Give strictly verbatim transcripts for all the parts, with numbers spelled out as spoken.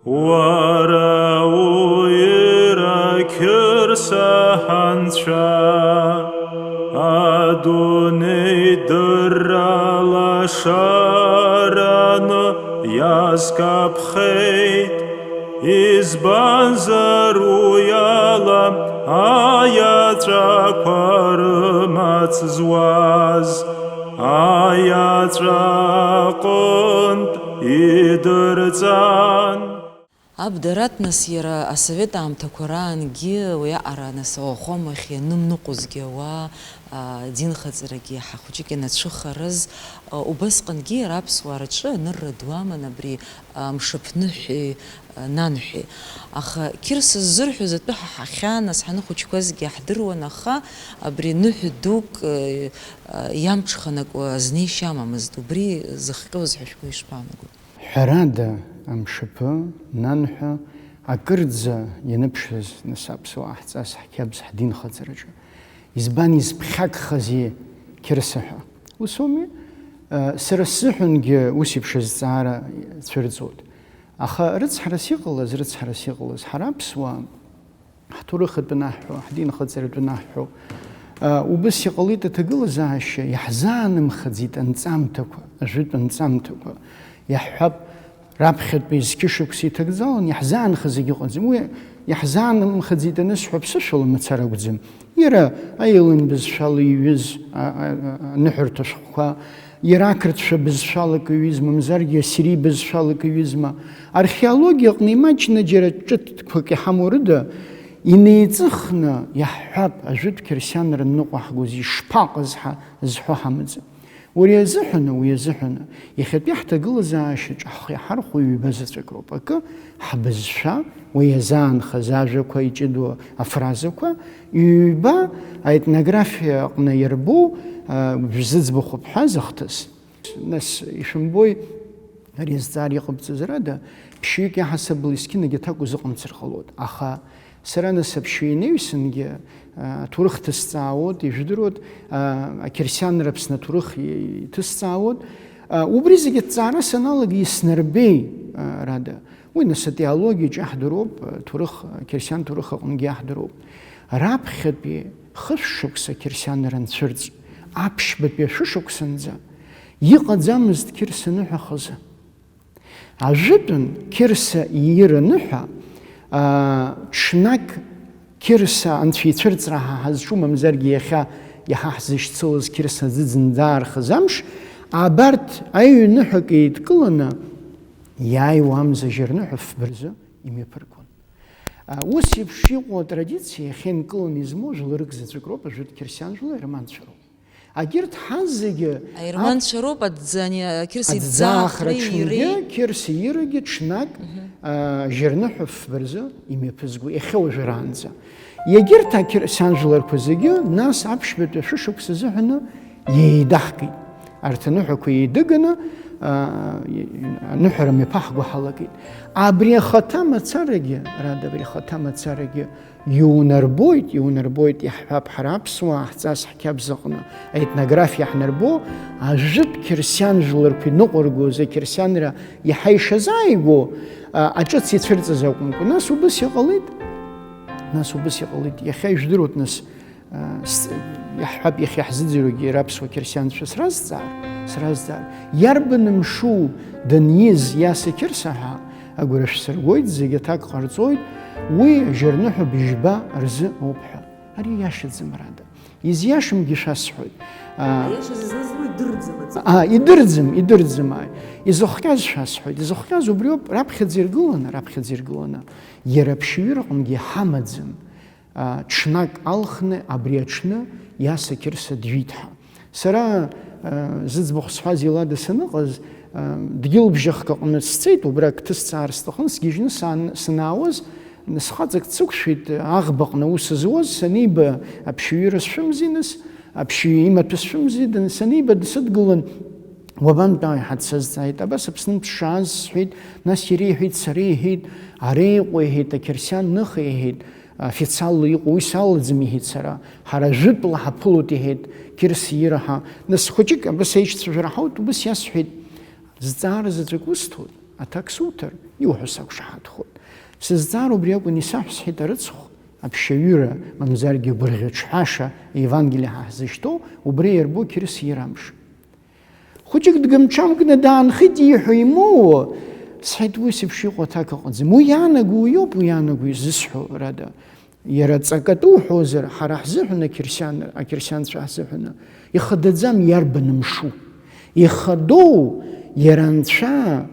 Уара уира қьырса ҳанцәа, адунеи дырра лашараны иазкаԥхеит, избанзар уи ала аиаҵәақәа рымаҵ зуаз, аиаҵәа аҟынтә идырҵан. Аб Дараҭ, нас, иара асовет аамҭақәа раангьы уиаҟара, нас, ауахәамахь ианымныҟәозгьы ауаа, а, динхаҵарагьы иаҳа хәыҷык ианацәыхараз, а, убасҟангьы иара аԥсуаа рҿы анырра ду аман абри, а, мшаԥныҳәеи, а, нанҳәеи. Аха Қьырса ззырҳәоз атәы ҳа ҳахьаа, нас, ҳаныхәыҷқәазгьы иаҳдыруан, аха абри ныҳәа дук, а, а, иамҽханакуа азнеишьа амамызт. Убри зыхҟьоз ҳәа шәгәы ишԥаанаго? Ҳәарада, амшаԥы, нанҳәа, акырӡа ианыԥшыз, нас, аԥсуаа ҳҵас, ҳқьабз, ҳдинхаҵараҿы. Избан изԥхьагхази Қьырса ҳәа? Ус ауми? Э, сара сзыҳәангьы ус еиԥш азҵаара цәырҵуеит. Аха рыцҳарас иҟалаз, рыцҳарас иҟалаз, ҳара аԥсуаа, ҳҭоурых атәы анаҳҳәо, ҳдинхаҵара атәы анаҳҳәо, а, убас иҟалеит аҭагылазаашьа, иаҳзаанымхаӡеит анҵамҭақәа, ажәытә анҵамҭақәа. Иаҳҳәап, раԥхьатәи зқьышықәса иҭагӡалан, иаҳзаанхаз егьыҟаӡам. Уи иаҳзаанымхаӡеит анысҳәа, ԥсышәала мацара акәӡам. Иара аелын бызшәала иҩыз, а, а, а, аныҳәарҭа шәҟәқәа, иара ақырҭцәа бызшәалак иҩызма, мамзаргьы ассири бызшәалак иҩызма, археологиа аҟны имаҷны џьара ҿыцқәак иҳамоу рыда, инеиҵыхны иаҳҳәап, ажәытә қьырсианра ныҟәаҳгоз ишԥаҟаз ҳәа зҳәо ҳамаӡам. Уи азыҳәаны, уи азыҳәаны, иахьатәи ҳҭагылазаашьаҿы ҳхы иаҳархәо ҩба заҵәык роуп. Акы, ҳбызшәа, уи иазаанхаз ажәақәа, иҷыдоу афразақәа, ҩба аетнографиа аҟны иарбоу, а, зыӡбахә бҳәаз ахҭыс. Нас, ишәымбои, ари азҵаара иҟабҵаз рада, ԥшьҩык иаҳасабала есқьынагь аҭак узыҟамҵар ҟалоит. Аха сара нас аԥшьҩы инаҩсангьы, а, аҭоурых ҭысҵаауеит, ижәдыруеит, а, ақьырсианра Аԥсны аҭоурых и-, иҭысҵаауеит. А, убри зегьы аҭҵаара саналага иснарбеи, а, рада. Уи нас атеологиаҿ иаҳдыруп, аҭоурых, ақьырсиан ҭоурых аҟынгьы иаҳдыруп. Раԥхьатәи хышә шықәса ақьырсианра анцәырҵ, аԥшьбатәи ашәышықәсанӡа иҟаӡамызт Қьырса ныҳәа хазы. Ажәытәан Қьырса иира ныҳәа, аа, ҽнак Қьырса анцәа ицәырҵра ҳа ҳазҿу, мамзаргьы иахьа иаҳа ҳзышьцылаз Қьырса аӡы зынӡа аархаз амш, абарҭ аҩныҳәак еидкыланы иааиуа амза жьырныҳәа фба рзы имҩаԥыргон. А, ус еиԥш иҟоу атрадициа иахьа инкыланы измоу жәларык заҵәык роуп, ажәытә қьырсиан жәлар, аерманцәа роуп. Агьырҭ ҳазегьы аерманцәа роуп, аӡ-, ани, а, Қьырса аӡӡаахра иӡаахреи ҽынгьы, иреи. Қьырса ирагьы ҽнак, мгм, а, жьырныҳәа фба рзы имҩаԥызго, иахьа уажәраанӡа. Егьырҭ ақьырсиан жәларқәа зегьы, нас аԥшьбатәи ашәышықәса азыҳәаны иеидаҳкит. Арҭ аныҳәақәа еидыганы, аа, аныҳәара мҩаԥаҳго ҳалагеит. Абри ахаҭа мацарагьы, рада, абри ахаҭа мацарагьы иунарбоит, иунарбоит, иаҳҳәап, ҳара аԥсуаа ҳҵас ҳқьабз аҟны аетнографиа ҳнарбо, ажәытә қьырсиан жәларқәа иныҟәыргоз ақьырсианра иаҳа ишазааигәоу, а, аҿыц ицәырҵыз акәымкәа, нас убыс иҟалеит. Нас убыс иҟалеит. Иахьа ижәдыруеит, нас, а, с-, иаҳҳәап, иахьа ҳзыӡырҩуагьы иара аԥсуа қьырсианцәа сразҵаар, сразҵаар. Иарбан мшу даниз Иаса Қьырса ҳәа агәра шәсыргоит, зегь аҭак ҟарҵоит, уи жьырныҳәа быжьба рзы ауп ҳәа. Ари иашаӡам, рада. Изиашамгьы шәасҳәоит. А, аиашаз излазыруа идырӡым аҵкы. А, идырӡым, идырӡым, ааи. Изыхҟьаз шәасҳәоит. Изыхҟьаз убриоуп, раԥхьаӡа иргыланы, раԥхьаӡа иргыланы. Иара аԥшьҩы рҟынгьы иҳамаӡам. А, ҽнак алхны абри аҽны Иаса Қьырса дҩит ҳәа. Сара, а, зыӡбахә сҳәаз илада саныҟаз, а, дгьылбжьахк аҟны сцеит, убра акы ҭысҵаар сҭахын, сгьежьны сан-, санаауаз, схаҵак дсықәшәеит, аӷбаҟны аус зуаз, саниба аԥшьҩы ирызшәымзи, нас, аԥшьҩы имаҭәа сшәымзи, дан-, саниба дсыдгылан, уабантәаауеи ҳәа дсазҵааит. Абас Аԥснынтә сшааз сҳәеит, нас иара иҳәеит, сара иҳәеит, ара иҟоу иҳәеит, ақьырсиан ныха иҳәеит, официалла иҟоу уи салаӡам иҳәеит сара, ҳара жәытәла ҳаԥылоит иҳәеит, Қьырса ираҳа, нас хәыҷык абас аишьцәа шәара ҳауҭ, убас иасҳәеит, зҵаара заҵәык усҭоит, Аҭак суҭар, иуҳәо сақәшаҳаҭхоит. Сызҵаара убри акәын, исаҳә сҳәеит арыцхә, аԥшьаҩыра, мамзаргьы гәырӷьаҿҳәаша, Евангелие ҳа ҳзышьҭоу, убри иарбоу Қьырса ира амш. Хәыҷык дгымҽамкны даанхеит, ииҳәо имоуа, сҳәеит, уи сеиԥш иҟоу аҭак ыҟаӡам. Уи иаанаго уиоуп, уи иаанаго изысҳәо, рада. Иара ҵакатәы уҳәозар, ҳара ҳзыҳәан, ақьырсиан-, ақьырсианцәа ҳзыҳәаны, ихадаӡам иарбан мшу. Ихадоу иара анцәа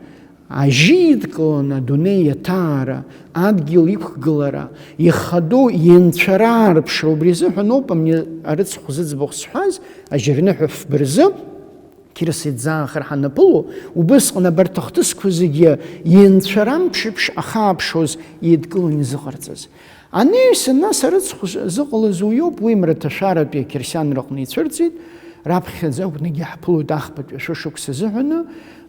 ажьы идкыланы адунеи иаҭаара, адгьыл иқәгылара, ихадоу инцәараарԥшра, убри азыҳәан ауп амни арыцхә зыӡбахә сҳәаз, ажьырныҳәа фба рзы, Қьырса иӡаахар ҳанаԥыло, убысҟан абарҭ ахҭысқәа зегьы инцәарамҽеиԥш ахааԥшуаз еидкыланы изыҟарҵаз. Анаҩсан, нас, арыцхә зыҟалаз уиоуп, уи мраҭашәаратәи ақьырсианра аҟны ицәырҵит, раԥхьаӡа акәны егьаҳԥылоит ахԥатәи ашәышықәса азыҳәаны,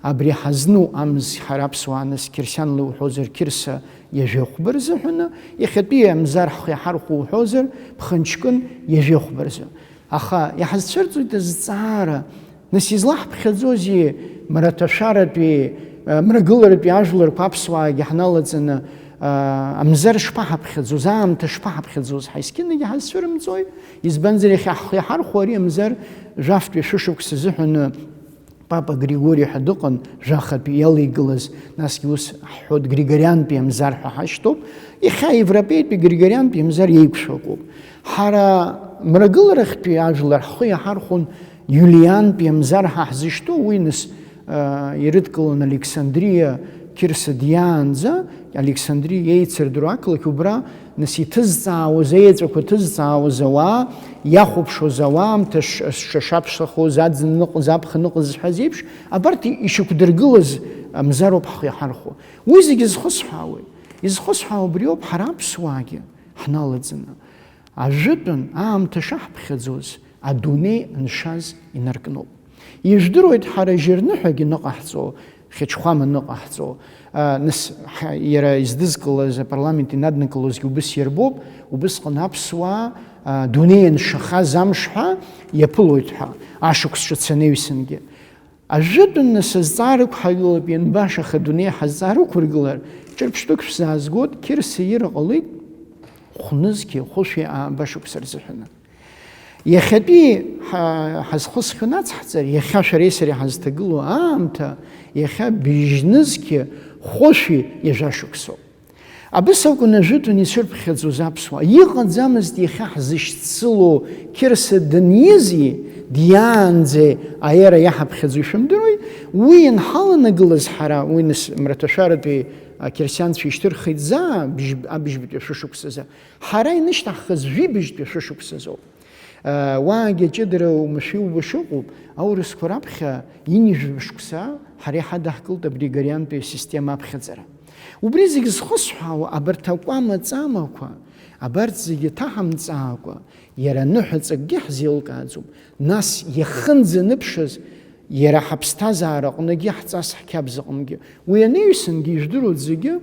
абри ҳазну амз ҳара аԥсуаа, нас, қьырсианла иуҳәозар, Қьырса ҩажәи хәба рзыҳәаны, иахьатәи амзар ҳхы иаҳархәо уҳәозар, ԥхынҷкын ҩажәи хәба рзы. Аха иҳазцәырҵуеит азҵаара, нас излаҳԥхьаӡозеи мраҭашәаратәи, э, мрагыларатәи ажәларқәа аԥсуаагьы ҳналаҵаны, э, амзар шԥаҳаԥхьаӡоз, аамҭа шԥаҳаԥхьаӡоз ҳәа есқьынагьы ҳазцәырымҵуеи? Избанзар, иахьа ҳхы иаҳархәо ари амзар жәафтәи шәышықәса азыҳәаны Папа Григори ҳәа дыҟан, жәахатәи иалеигалаз, насгьы ус ҳҳәоит, Григориантәи амзар ҳәа ҳашьҭоуп. Иахьа европеитәи Григориантәи амзар еиқәшәақәоуп. Ҳара мрагыларахьтәи ажәлар ҳхы иаҳархәон Иулиантәи амзар ҳәа ҳзышьҭоу, уи нас, а, ирыдкылон Александриа Қьырса диаанӡа, Александриа еицырдыруа ақалақь, убра нас иҭызҵаауаз, аеҵәақәа ҭызҵаауаз ауаа, иахәаԥшуаз ауаамҭа ш-, сҽашаԥсахоз, аӡын ныҟәоз, аԥхын ыҟаз зҳәаз еиԥш, абарҭ ишьақәдыргылаз амзароуп ҳхы иаҳархәо. Уи зегьы зхысҳәаауеи? Изхысҳәаау убриоуп, ҳара аԥсуаагьы ҳналаӡаны. Ажәытәан аамҭа шаҳԥхьаӡоз, адунеи аншаз инаркноуп. Ижәдыруеит, ҳара жьырныҳәагьы ныҟаҳҵо, Хьачхәама ныҟаҳҵо, а, нас, ҳа, иара издызкылаз, апарламент инаднакылозгьы убыс иарбоуп, убысҟан аԥсуаа, а, дунеи аншахаз амш ҳәа иаԥылоит ҳәа, ашықәс ҿыц анаҩсангьы. Ажәытәан нас азҵаара ықәҳагылап, ианбашахеи адунеи ҳазҵаара ықәыргылар, ҿырԥштәык шәзаазгоит, Қьырса ира ҟалеит хәнызқьи хәышәи ааба шықәса рзыҳәаны. Иахьатәи ҳа-, ҳазхысхьоу нацҳҵар, иахьа шәареи сареи ҳазҭагылоу аамҭа, иахьа быжьнызқьи хәышәи ҩажәа шықәсоуп. Абас акәын ажәытәан ицәырԥхьаӡоз аԥсуаа. Иҟаӡамызт иахьа ҳзышьцылоу Қьырса данизи диаанӡеи аера иаҳаԥхьаӡо ишәымдыруеи? Уи ианҳаланагалаз ҳара, уи нас мраҭашәаратәи ақьырсианцәа ишьҭырхит заа, бжь-, абыжьбатәи ашәышықәсазы. Ҳара инышьҭаҳхыз жәибжьтәи ашәышықәсазоуп. Уаагьы аҷыдара умашәа иубо шыҟоуп, аурысқәа раԥхьа ҩынҩажәа шықәса ҳара иҳадаҳкылт агригориантәи асистема аԥхьаӡара. Убри зегь зхысҳәаауа, абарҭ акәама-ҵамақәа, абарҭ зегьы ҭаҳамҵаакәа, иара аныҳәаҵакгьы ҳзеилкааӡом, нас иахынӡаныԥшыз, иара ҳаԥсҭазаара аҟныгьы, ҳҵас ҳқьабз аҟныгьы. Уи анаҩсангьы, ижәдыруеит зегьы,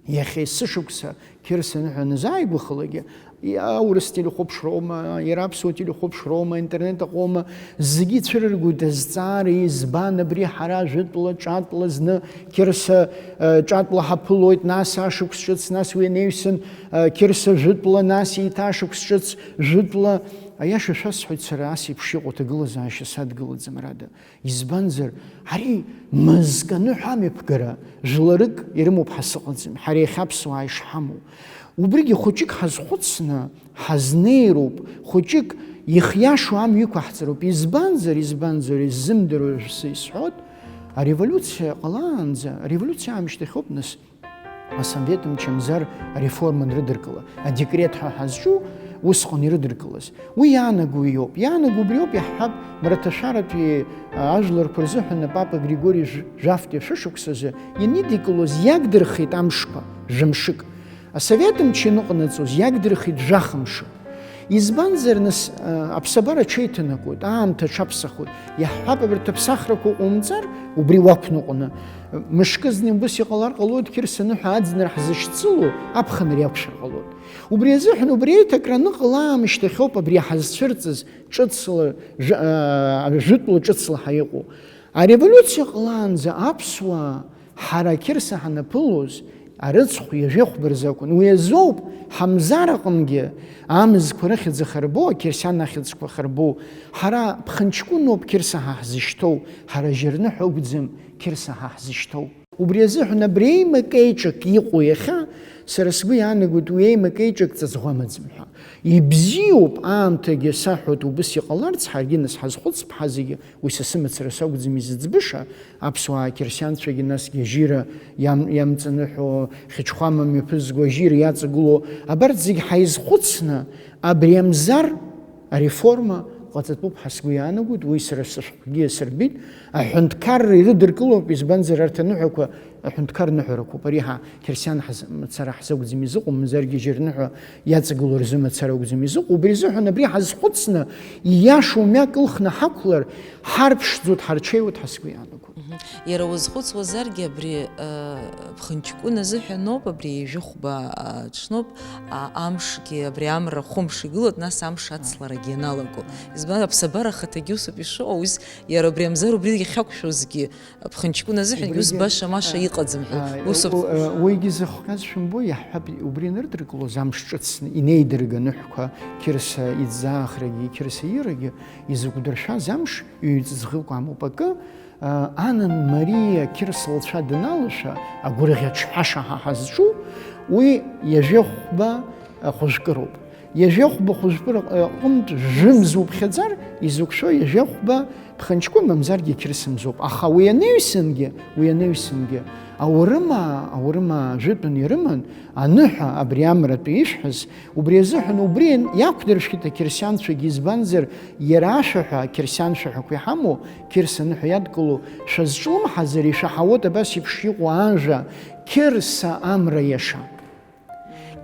иахьа есышықәса Қьырса аныҳәа аназааигәахалакгьы, аурыс телехәаԥшроума, иара аԥсуа телехәаԥшроума, аинтернет аҟоума, зегьы ицәырыргоит азҵаара, избан абри ҳара жәытәла, ҿатәла зны Қьырса, э, ҿатәла ҳаԥылоит, нас ашықәс ҿыц, нас уи анаҩсан, э, Қьырса жәытәла, нас еиҭа ашықәс ҿыц жәытәла. Аиаша шәасҳәоит, сара ас еиԥш иҟоу аҭагылазаашьа садгылаӡам, рада. Избанзар, ари мызкы аныҳәа амҩаԥгара, жәларык ирымоуп ҳәа сыҟаӡам, ҳара иахьа аԥсуаа ишҳамоу. Убригьы хәыҷык ҳазхәыцны ҳазнеироуп, хәыҷык ихиашоу амҩа иқәаҳҵароуп. Избанзар, избанзар, исзымдыруа шәзы исҳәоит, ареволиуциа ҟалаанӡа, ареволиуциа аамышьҭахьоуп нас. Асовет мчымзар ареформа анрыдыркыла, адекрет ҳәа ҳазҿу усҟан ирыдыркылаз. Уи иаанаго иоуп. Иаанаго убриоуп, иаҳҳәап, мраҭашәаратәи, а, ажәларқәа рзыҳәан апапа Григори жәафтәи ашәышықәсазы ианидикылоз иагдырхеит амшқәа, жәамшык. Асовет мчы ианыҟанаҵоз иагдырхеит жәахымшык. Избанзар, нас, а, аԥсабара аҽеиҭанакуеит, аамҭа аҽаԥсахуеит. Иаҳҳәап, абарҭ аԥсахрақәа ҟоумҵар, убри уақәныҟәаны. Мышкы зны убыс иҟалар ҟалоит, Қьырса аныҳәа аӡынра ҳзышьцылоу аԥхынра иақәшәар ҟалоит. Убри азыҳәан, убри аиҭакра аныҟала аамышьҭахьоуп абри ҳазцәырҵыз ҿыцла, жә-, а, жәытәла ҿыцла ҳаиҟоу. Ареволиуциа ҟалаанӡа аԥсуаа Ҳара ақьырса ҳанаԥылоз, арыцхә ҩажәи хәба рзы акәын. Уи азоуп, ҳамзар аҟынгьы амзқәа рыхьӡ ахарбоу, ақьырсиан ахьӡқәа ахарбоу. Ҳара ԥхынҷкәыноуп қьырса ҳа ҳзышьҭоу, ҳара жьырныҳәа акәӡам қьырса ҳа ҳзышьҭоу. Убри азыҳәан абри еимакеиҿак иҟоу иахьа, сара сгәы иаанагоит, уи еимакеиҿак ҵаҵӷәамаӡам ҳәа. Ибзиоуп, аамҭагьы саҳәоит, убыс иҟаларц, ҳаргьы нас ҳазхәыцп ҳа зегьы, уи са сымацара сакәӡам изыӡбыша, аԥсуаа ақьырсианцәагьы насгьы ажьира иам-, иамҵаныҳәо, Хьычхәама мҩаԥызго ажьира иаҵагылоу, абарҭ зегь ҳаизхәыцны, абри амзар ареформа ҟаҵатәуп ҳәа сгәы иаанагоит, уи сара сышәҟәгьы иасырбеит, аҳәынҭқарра ирыдыркылоуп, избанзар арҭ аныҳәақәа аҳәынҭқар ныҳәарақәоуп, ари ҳа қьырсиан ҳаз-, мацара ҳзы акәӡам изыҟоу, мамзаргьы жьырныҳәа иаҵагылоу рзы мацара акәӡам изыҟоу, убри азыҳәан абри ҳазхәыцны, ииашоу мҩа кылхны ҳақәлар, ҳарԥшӡоит, ҳарҽеиуеит ҳәа сгәы иаанагоит. Мгм. Иара узхәыцуазаргьы абри, э, ԥхынҷкәын азыҳәаноуп, абри ҩажәи хәба, а, ҽноуп, а, амшгьы, абри амра хәымш игылоуп, нас амш ацларагьы ианалаго. Избан, аԥсабара ахаҭагьы усоуп ишыҟоу, ус иара абри амзар убригьы ахьақәшәозгьы, ԥхынҷкәын азыҳәангьы ус Убригьы, баша-маша а, иҟаӡам ҳәа, а, усоуп. У-, а, уигьы зыхҟьаз шәымбои, иаҳҳәап, убри анырдыркылоз амш ҿыцны, инеидырганы ҳәқәа, қьырса иӡаахрагьы, қьырса ирагьы, изықәдыршәаз амш, ҩ-ҵәыҵӷьык амоуп акы, а, Анан Мариа қьырса лцәа даналашәа, агәырӷьаҿҳәаша ҳа ҳазҿу, уи ҩажәи хәба, а, хәыжәкыроуп. Ҩажәи хәба хәыжәкыра, а, ҟынтә жәымз уԥхьаӡар, изықәшәо ҩажәи хәба ԥхынҷкәын мамзаргьы қьырсымзоуп. Аха уи анаҩсангьы, уи анаҩсангьы, аурымаа, аурымаа жәытәын ирыман, аныҳәа абри амратәы ишәҳәаз, убри азыҳәан убри иақәдыршәеит ақьырсианцәагьы, избанзар, иара ашәаҳәа, ақьырсиан шәаҳәақәа иҳамоу, қьырса аныҳәа иадкылоу, шәазҿлымҳазар, ишәаҳауеит абас еиԥш иҟоу ажәа, қьырса амра иаша.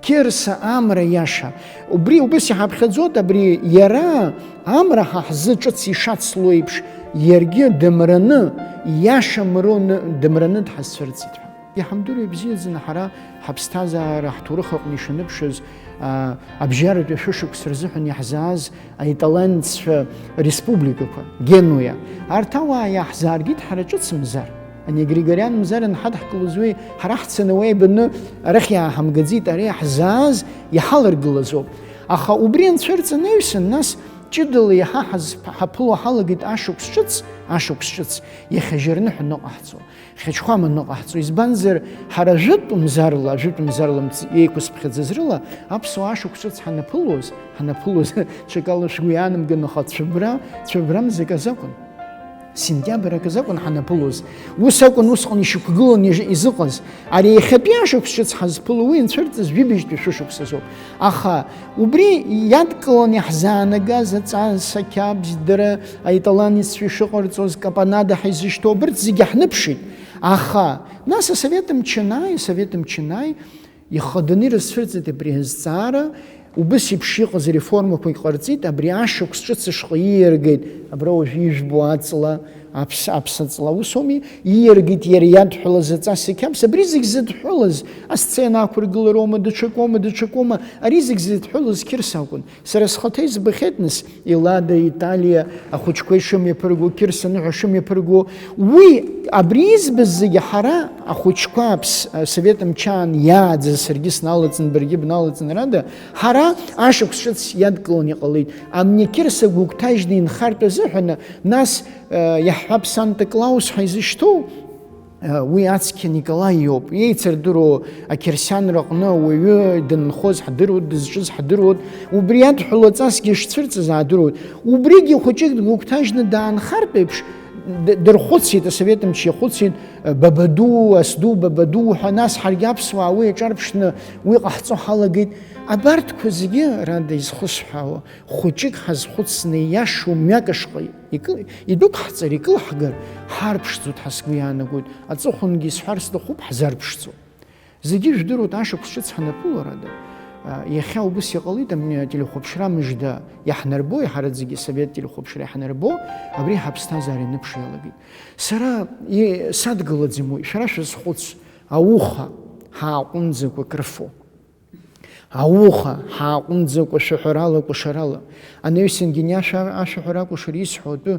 Қьырса амра иаша. Убри убас иҳаԥхьаӡоит, абри иара амра ҳа ҳзы ҿыц ишацло еиԥш, иаргьы дымраны, иаша мроны, дымраны дҳазцәырҵит ҳәа. Иҳамдыруа ибзиаӡаны ҳара ҳаԥсҭазаара, ҳҭоурых аҟны ишаныԥшыз, а, абжьаратәи ашәышықәса рзыҳәан иаҳзааз аиталанццәа республикақәа, Генуиа. Арҭ ауаа иаҳзааргеит ҳара ҿыц мзар. Ани агригориан мзар анҳадҳкылоз уи ҳара ҳцаны уа ибаны арахь иааҳамгаӡеит, ара иаҳзааз иҳаларгылазоуп. Аха убри анцәырҵанаҩсан, нас ҷыдала иаҳа ҳаз-, ҳаԥыло ҳалагеит ашықәс ҿыц, ашықәс ҿыц, иахьа Жьырныҳәа ныҟаҳҵо, Хьачхәама ныҟаҳҵо. Избанзар, ҳара жәытә мзарла, жәытә мзарла мц-, еиқәызԥхьаӡаз рыла, аԥсуаа ашықәс ҿыц ҳанаԥылоз, ҳанаԥылоз, ҽакала шәгәы иаанамган, аха цәыббра, цәыббра мзак азакәын. Сентиабр акы азакәын ҳанаԥылоз, ус акәын усҟан ишьақәгыланы иж-, изыҟаз. Ари иахьатәи ашықәс ҿыц ҳазԥыло уи анцәырҵыз жәибжьтәи шәышықәсазоуп. Аха убри иадкыланы иаҳзаанагаз аҵас, ақьабз, дара аиталанеццәа ишыҟарҵоз, капанада ҳәа изышьҭоу, абырҭ зегьы ҳныԥшит. Аха нас асовет мчы анааи, асовет мчы анааи, ихаданы ирызцәырҵит абри азҵаара, убыс еиԥш иҟаз ареформақәагь ҟарҵеит, абри ашықәс ҿыц ашҟа ииаргеит, абра уажәы ижәбо аҵла, аԥс-, аԥсаҵла, ус ауми, ииаргеит иара иадҳәалаз аҵас ақьабз, абри зегь зыдҳәалаз, асцена ақәыргылароума, даҽакоума, даҽакоума, ари зегь зыдҳәалаз қьырса акәын. Сара схаҭа избахьеит, нас, Елада, Италиа, ахәыҷқәа ишымҩаԥырго, қьырса аныҳәа шымҩаԥырго, уи, абри избаз зегьы ҳара, ахәыҷқәа, аԥс-, асовет мчы аан иааӡаз, саргьы сналаҵан, баргьы бналаҵан, рада, ҳара ашықәс ҿыц иадкыланы иҟалеит. Амни қьырса гәыгәҭажьны инхартә азыҳәаны, нас, э, иаҳҳәап, Санта Клаус ҳәа изышьҭоу, Уи ацқьа Николаи иоуп. Еицырдыруа ақьырсианра аҟны ауаҩы данынхоз ҳдыруеит, дызҿыз ҳдыруеит. Убри иадҳәалоу аҵасгьы шцәырҵыз аадыруеит. Убригьы хәыҷык дгәыгәҭажьны даанхартә еиԥш, д-, дырхәыцит, асовет мчы иахәыцит, Бабаду, Асду, Бабаду ҳәа, нас ҳаргьы аԥсуаа уи аҿарԥшны уи ҟаҳҵо ҳалагеит. Абарҭқәа зегьы, рада, изхысҳәаауа, хәыҷык ҳазхәыцны ииашоу мҩак ашҟа икы-, идәықәҳҵар, икылҳгар, ҳарԥшӡоит ҳәа сгәы иаанагоит. Аҵыхәангьы исҳәар сҭахуп, ҳзарԥшӡом. Зегьы ижәдыруеит ашықәс ҿыц ҳанаԥыларада. А, иахьа убыс иҟалеит, амни ателехәаԥшра мыжда иаҳнарбо, иаҳараӡагьы асовет телехәаԥшра иаҳнарбо, абри ҳаԥсҭазаара ианыԥшуа иалагеит. Сара и-, садгылаӡам уи, шәара шәазхәыц, ауха ҳааҟәымҵӡакәа крыфо. Ауха ҳааҟәымҵӡакәа шәаҳәарала, кәашарала. Анаҩсангьы ашәа-, ашәаҳәара акәашара исҳәо атәы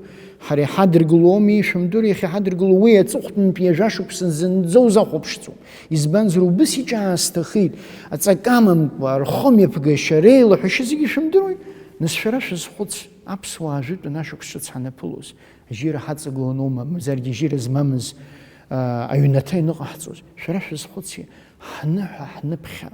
ҳара иҳадыргылоуми, ишәымдыруеи, иахьа иҳадыргыло уи аҵыхәтәантәи ҩажәа шықәса зынӡа узахәаԥшӡом. Избанзар, убыс иҿаасҭахеит, аҵак амамкәа, рхымҩаԥгашьа, реилаҳәашьа зегьы шәымдыруеи? Нас шәара шәазхәыц, аԥсуаа жәытәан ашықәс ҿыц ҳанаԥылоз, ажьира ҳаҵагыланоума, мамзаргьы ажьира змамыз, аа, аҩнаҭа ианыҟаҳҵоз, шәара шәазхәыци, ҳныҳәа, ҳныԥхьа.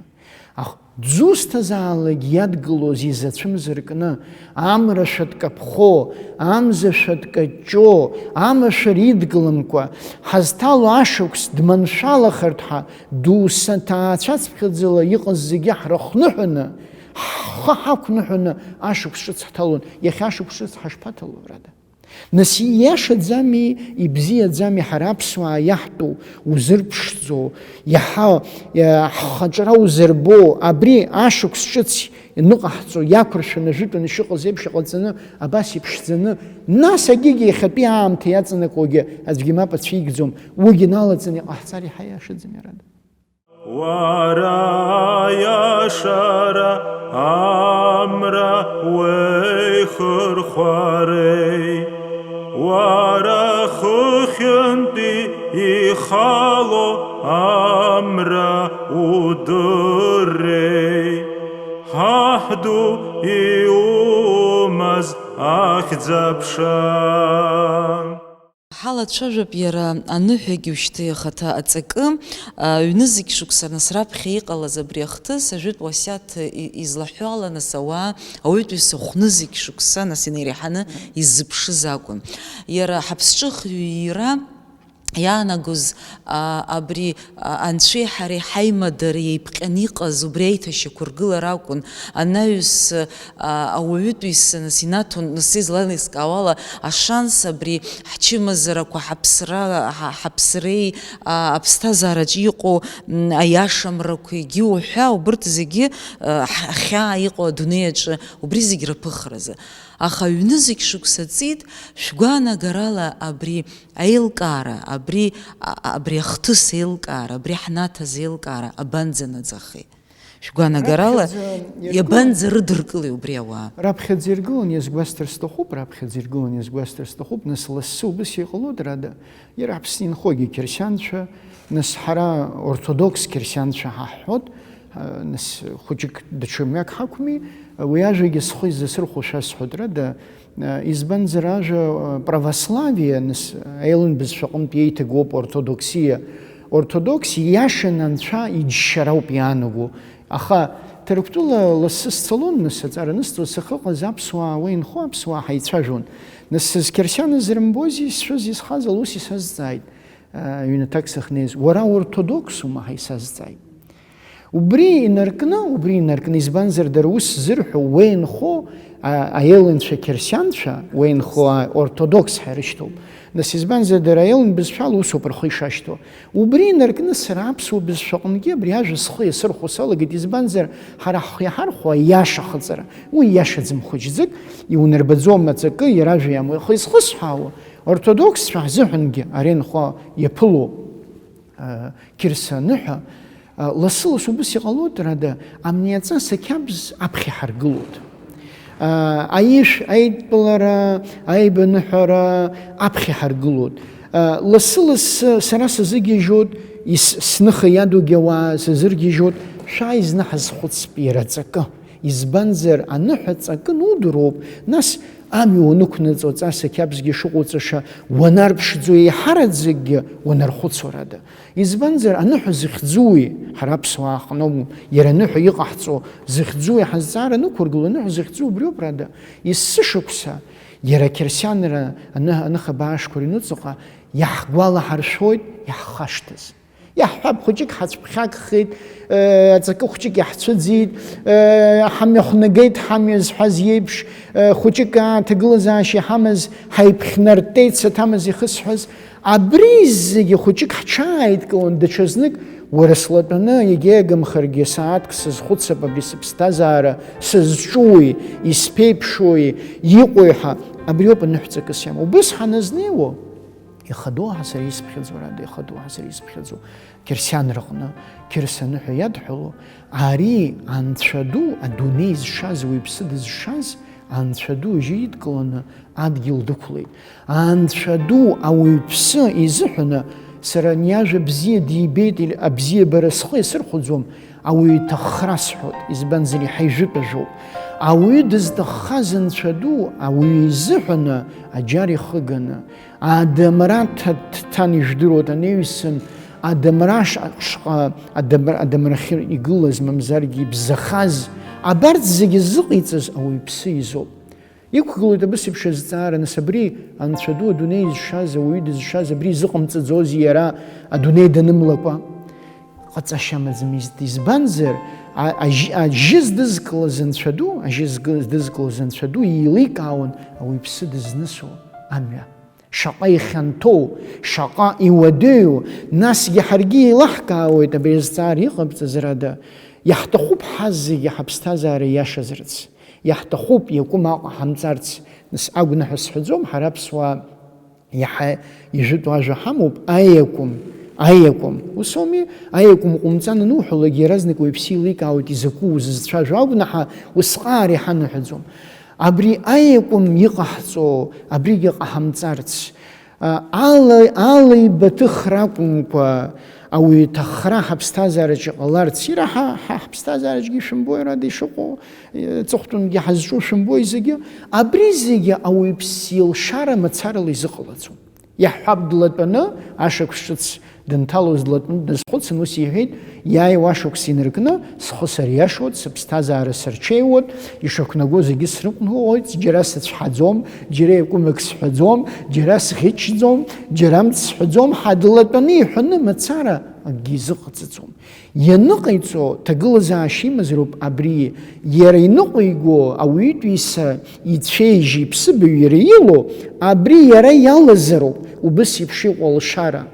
Аха дзусҭазаалакь иадгылоз изацәымзаркны, амра шәа дкаԥхо, амза шәа дкаҷҷо, амашәыр идгыламкәа, ҳазҭало ашықәс дманшәалахартә ҳәа, доусы ҭаацәацыԥхьаӡала иҟаз зегьы ҳрыхныҳәаны, ҳхы ҳақәныҳәаны ашықәс ҿыц ҳҭалон. Иахьа ашықәс ҿыц ҳашԥаҭало, рада? Нас ииашаӡами, ибзиаӡами ҳара аԥсуаа иаҳтәу, узырԥшӡо, иаҳа, иа-, ҳхаҿра узырбо, абри ашықәс ҿыц иныҟаҳҵо, иақәыршәаны ажәытәан ишыҟаз еиԥш иҟаҵаны, абас иԥшӡаны, нас агьигьы иахьатәи аамҭа иаҵанакуагьы аӡәгьы мап ацәигӡом, уигьы налаҵаны иҟаҳҵар иҳаиашаӡами, рада? Уара аиашара амра уеихырхәарей, уара хыхьынтәи ихало амра удыррей, ҳаҳду иумаз ахьӡ-аԥша. Ҳалацәажәап иара аныҳәагьы ушьҭа ихаҭа аҵакы, а, ҩнызқь шықәса нас раԥхьа иҟалаз абри ахҭыс, ажәытә уасиаҭ и-, излаҳәо ала, нас ауаа, ауаҩытәыҩса хәнызқь шықәса нас инареиҳаны иззыԥшыз акәын. Иара ҳаԥсҿыхҩы иира иаанагоз, а, абри, а, анцәеи ҳареи ҳаимадара еиԥҟьаны иҟаз убри аиҭашьақәыргылара акәын. Анаҩс, а, ауаҩытәыҩса нас инаҭон, нас излалыскаауала, ашанс абри ҳчымазарақәа, ҳаԥсра, ҳа-, ҳаԥсреи, а, аԥсҭазаараҿ иҟоу, м, аиашамрақәа, егьи уҳәа, убырҭ зегьы, а, ҳ-, хьаа иҟоу адунеи аҿы убри зегь рыԥыхразы. Аха ҩнызқь шықәса ҵит, шәгәаанагарала абри аилкаара, абри, а-, абри ахҭыс еилкаара, абри ҳнаҭаз еилкаара абанӡанаӡахеи? Шәгәаанагарала, раԥхьаӡа иргылан, иабанӡарыдыркылеи убри ауаа? Раԥхьаӡа иргылан, иазгәасҭар сҭахуп, раԥхьаӡа иргылан, иазгәасҭар сҭахуп, нас лассы убыс иҟалоит, рада, иара Аԥсны инхогьы қьырсианцәа, нас ҳара ортодокс қьырсианцәа ҳаҳҳәот, а, нас хәыҷык даҽа мҩак ҳақәми, уи ажәагьы схы изасырхәо шәасҳәот, рада, Избанзар, ажәа православие, нас, аелын бызшәаҟынтә иеиҭагоуп ортодоксиа. Ортодокс ииашаны анцәа иџьшьара ауп иаанаго. Аха Ҭырқәтәыла лассы сцалон, нас, аҵара анысҵоз сахьыҟаз аԥсуаа, уа инхо аԥсуаа ҳаицәажәон. Нас сызқьырсианыз рымбози, сшәыз исхаз ала ус исазҵааит, ҩнаҭак сахьнеиз, уара ортодоксума ҳәа исазҵааит. Убри инаркны, убри инаркны, избанзар, дара ус зырҳәо, уеинхо, а, аелынцәа қьырсианцәа, уеинхо, а, ортодокс ҳәа ирышьҭоуп. Нас, избанзар, дара аелын бызшәала усоуп рхы ишашьҭоу. Убри инаркны сара аԥсуа бызшәаҟынгьы абри ажәа схы иасырхәо салагеит, избанзар, ҳара ҳхы иаҳархәо аиаша ахыҵра. Уи иашаӡам хәыҷӡык, иунарбаӡом аҵакы, иара ажәа иамоу. Аха изхысҳәаауа, ортодоксцәа ҳзыҳәангьы ари анхо иаԥылоуп. Қьырса аныҳәа, лассы-лассы убыс иҟалоит, рада, амни аҵас ақьабз аԥхьа иҳаргылоит. Аишә, аидтәалара, аибаныҳәара аԥхьа иҳаргылоит. Лассы-лассы сара сазыгьежьуеит, ис-, сныха иадугьы ауаа сазыргьежьуеит, шәааи зны ҳазхәыцп иара аҵакы. Избанзар, аныҳәа ҵакы нудыроуп, нас амҩа уанықәнаҵо, аҵас ақьабзгьы шыҟоуҵаша уанарԥшӡо, еиҳараӡакгьы уанархәыцуа, рада. Избанзар, аныҳәа зыхьӡуи, ҳара аԥсуаа ҳҟноуп, иара аныҳәа иҟаҳҵо зыхьӡуи ҳазҵаара нықәыргыло, аныҳәа зыхьӡу убриоуп, рада. Есышықәса иара ақьырсианра аны-, аныха баашқәа рыҩныҵҟа иаҳгәалаҳаршәоит иаҳхашҭыз. Иаҳҳәап, хәыҷык ҳацәԥхьагхеит, э, аҵакы хәҷык иаҳцәыӡит, э, ҳамҩахәнагеит, ҳамҩа зҳәаз иеиԥш, э, хәыҷык ааҭагылазаашьа иҳамаз, ҳаиԥхьнартәеит, саҭамыз ихысҳәаз. Абри зегьы хәыҷык ҳҽааидкылан, даҽазнык, уара слатәаны, егьа иагымхаргьы, сааҭк сазхәыцып абри сыԥсҭазаара, сызҿуи, исԥеиԥшуи, иҟои ҳәа, абриоуп аныҳәҵакыс иамоу. Убыс ҳаназнеиуа, Ихадоу ҳа сара исыԥхьаӡо, рада, ихадоу ҳа сара исыԥхьаӡо, қьырсиан рҟны, қьырса аныҳәа иадҳәало, ари анцәа ду, адунеи зшаз, ауаҩԥсы дызшаз, анцәа ду ижьы идкыланы адгьыл дықәлеит. Анцәа ду ауаҩԥсы изыҳәаны сара ани ажәа бзиа дибеит, или абзиабара схы иасырхәаӡом, ауаҩы иҭаххра сҳәоит, избанзар, иаҳа ижәытә ажәоуп. Ауаҩы дызҭаххаз анцәа ду, ауаҩы изыҳәаны аџьар ихыганы, адамра ҭа-, ҭ-, ҭан ижәдыруеит, анаҩсан адамра ш-, шҟа, адамр-, адамрахьы игылаз, мамзаргьы ибзахаз, абарҭ зегьы ззыҟаиҵаз ауаҩԥсы изоуп. Иқәгылоит абыс еиԥш азҵаара, нас абри анцәа ду адунеи изшаз, ауаҩы дызшаз, абри изыҟамҵаӡозеи иара адунеи данымлакәа? Ҟаҵашьа амаӡам, из-, избанзар, а-, ажь-, ажьы здызкылаз анцәа ду, ажьы згы-, здызкылаз анцәа ду еиликаауан ауаҩԥсы дызнысуа амҩа. Шаҟа ихьанҭоу, шаҟа иуадаҩу, насгьы ҳаргьы еилаҳкаауеит абри азҵаара иҟабҵаз рада, иаҳҭахуп ҳазегьы ҳаԥсҭазаара иашазарц, иаҳҭахуп иакәым Аҟәа ҳамҵарц, нас агәнаҳа сҳәаӡом, ҳара аԥсуаа иаҳа ижәытәу ажәа ҳамоуп, аиакәым, аиакәым, ус ауми, аиакәым ҟумҵан ануҳәалак, иаразнак уаҩԥсы еиликаауеит изакәу узызцәажәо агәнаҳа, усҟаара иҳанаҳәаӡом. Абри аиакәым иҟаҳҵо, абригьы ҟаҳамҵарц, а, ала, ала ибаҭыхра акәымкәа, ауаҩы иҭаххра ҳаԥсҭазаараҿ иҟаларц, ира ҳа, ҳа ҳаԥсҭазаараҿгьы шәымбои, рада ишыҟоу, э, ҵыхәтәангьы ҳазҿу шәымбои зегьы, абри зегьы ауаҩԥсы илшара мацарала изыҟалаӡом. Иаҳҳәап, длатәаны, ашықәс ҿыц дынҭалоз длатәаны дазхәыцын, ус иҳәеит, иааиуа ашықәс инаркны, схы сариашоит, сыԥсҭазаара сырҽеиуеит, ишақәнаго зегьы срықәныҟәоит, џьара сыцәҳаӡом, џьара иакәымак сҳәаӡом, џьара сӷьычӡом, џьара амц сҳәаӡом ҳәа длатәаны иҳәаны мацара акгьы изыҟаҵаӡом. Ианыҟаиҵо ҭагылазаашьа имазароуп абри, иара иныҟәиго ауаҩытәыҩса ицәеижь иԥсыбаҩ иара илоу, абри иара иалазароуп, убыс еиԥш иҟоу алшара.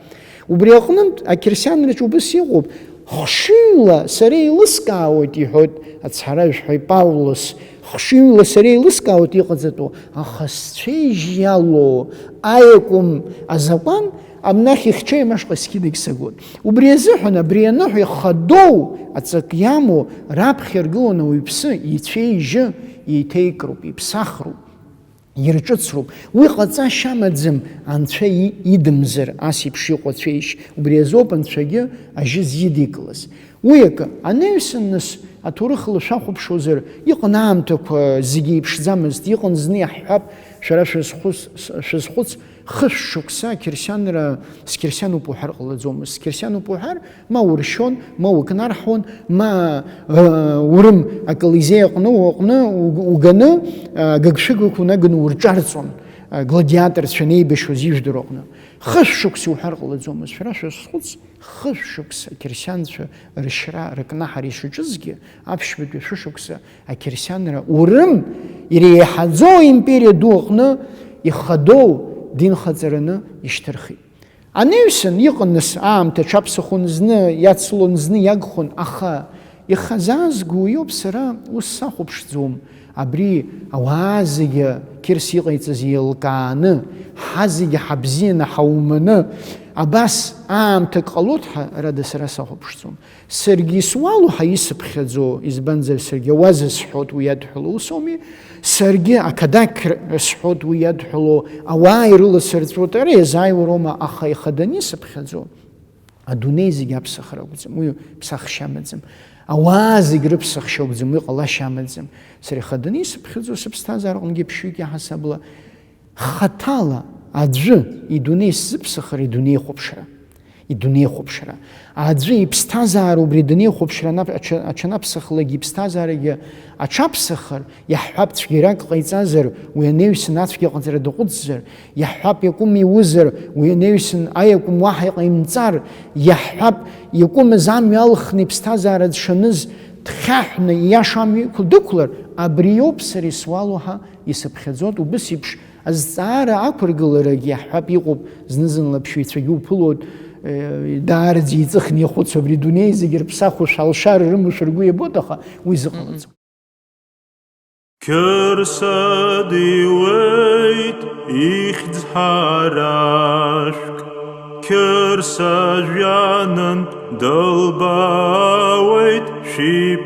Убри аҟнытә, ақьырсианраҿы убыс иҟоуп, хшыҩла сара еилыскаауеит, иҳәоит ацҳаражәҳәаҩ Павлос, хшыҩла сара еилыскаауеит иҟаҵатәу, аха сцәеижь иалоу аиакәым азакәан, амнахь ихьчаҩым ашҟа сқьынагь сагоит. Убри азыҳәан абри аныҳәа ихадоу аҵак иамоу раԥхьа иргыланы ауаҩԥсы ицәеижьы еиҭеикроуп, иԥсахроуп, ирҿыцроуп. Уи ҟаҵашьа амаӡам, анцәа и-, идымзар, ас еиԥш иҟоу ацәеижь. Убри азоуп анцәагьы ажьы зидикылаз. Уи акы, анаҩсан нас, аҭоурых ала шәахәаԥшуазар, иҟан аамҭақәа зегьы еиԥшӡамызт, иҟан зны иаҳҳәап, шәара шәазхәыц-, шәазхәыц, хышә шықәса ақьырсианра, сқьырсиануп уҳәар ҟалаӡомызт. Сқьырсиануп уҳәар, ма уршьон, ма укнарҳуан, ма, э, урым аколизеи аҟны, уаҟны уг-, уганы, э, гыгшәыгак унаганы урҿарҵон, э, гладиаторцәа неибашьуаз ижәдыруа аҟны. Хышә шықәса уҳәар ҟалаӡомызт. Шәара шәазхәыц, хышә шықәса ақьырсианцәа рышьра, рыкнаҳара ишаҿызгьы, аԥшьбатәи шәышықәса ақьырсианра урым иреиҳаӡоу аимпериа ду аҟны ихадоу динхаҵараны ишьҭырхит. Анаҩсан иҟан нас аамҭа аҽаԥсахуан, зны иацлон, зны иагхон, аха ихазаазго уиоуп, сара ус сахәаԥшӡом. Абри ауаа зегьы қьырс иҟаиҵаз еилкааны, ҳа зегьы ҳабзианы ҳауманы, абас аамҭак ҟалоит ҳәа, рада, сара сахәаԥшӡом. Саргьы исуалу ҳәа исыԥхьаӡо, избанзар, саргьы ауаза сҳәоит уи иадҳәало, ус ауми? Саргьы ақадақь сҳәоит уи иадҳәало, ауаа ирыласырҵәоит, ара иазааиуароума, аха ихаданы исыԥхьаӡо, адунеи зегь аԥсахра акәӡам, уи ԥсахшьа амаӡам. Ауаа зегь рыԥсахшьа акәӡам, уи ҟалашьа амаӡам. Сара ихаданы исыԥхьаӡо сыԥсҭазаара аҟынгьы ԥшьҩык иаҳасабала, хаҭала аӡәы идунеи сзыԥсахыр, идунеихәаԥшра. Идунеихәаԥшра. Аӡәы иԥсҭазаара убри адунеихәаԥшра анап-, аҽа-, аҽанаԥсахлакгьы иԥсҭазаарагьы аҽаԥсахыр, иаҳҳәап, цәгьарак ҟаиҵазар, уи анаҩсан ацәгьа ҟаҵара даҟәыҵзар, иаҳҳәап, иакәым иузар, уи анаҩсан аиакәым уаҳа иҟаимҵар, иаҳҳәап, иакәымыз амҩа алхны иԥсҭазаара дшаныз дхьаҳәны ииаша амҩа иқәла-, дықәлар, абри иоуп сара исуалу ҳәа исыԥхьаӡоит, убыс еиԥш азҵаара ақәыргыларагь иаҳҳәап, иҟоуп, зны-зынла аԥшьаҩцәагьы уԥылоит, э, даараӡа еиҵыхны ихәыцуа, абри адунеи зегьы рыԥсахушәа, алшара рымоушәа ргәы иабоит, аха уи зыҟалаӡом. Қьырса диуеит ихьӡ ҳарашәк, Қьырса жәҩанынтә дылбаауеит шәиԥылан,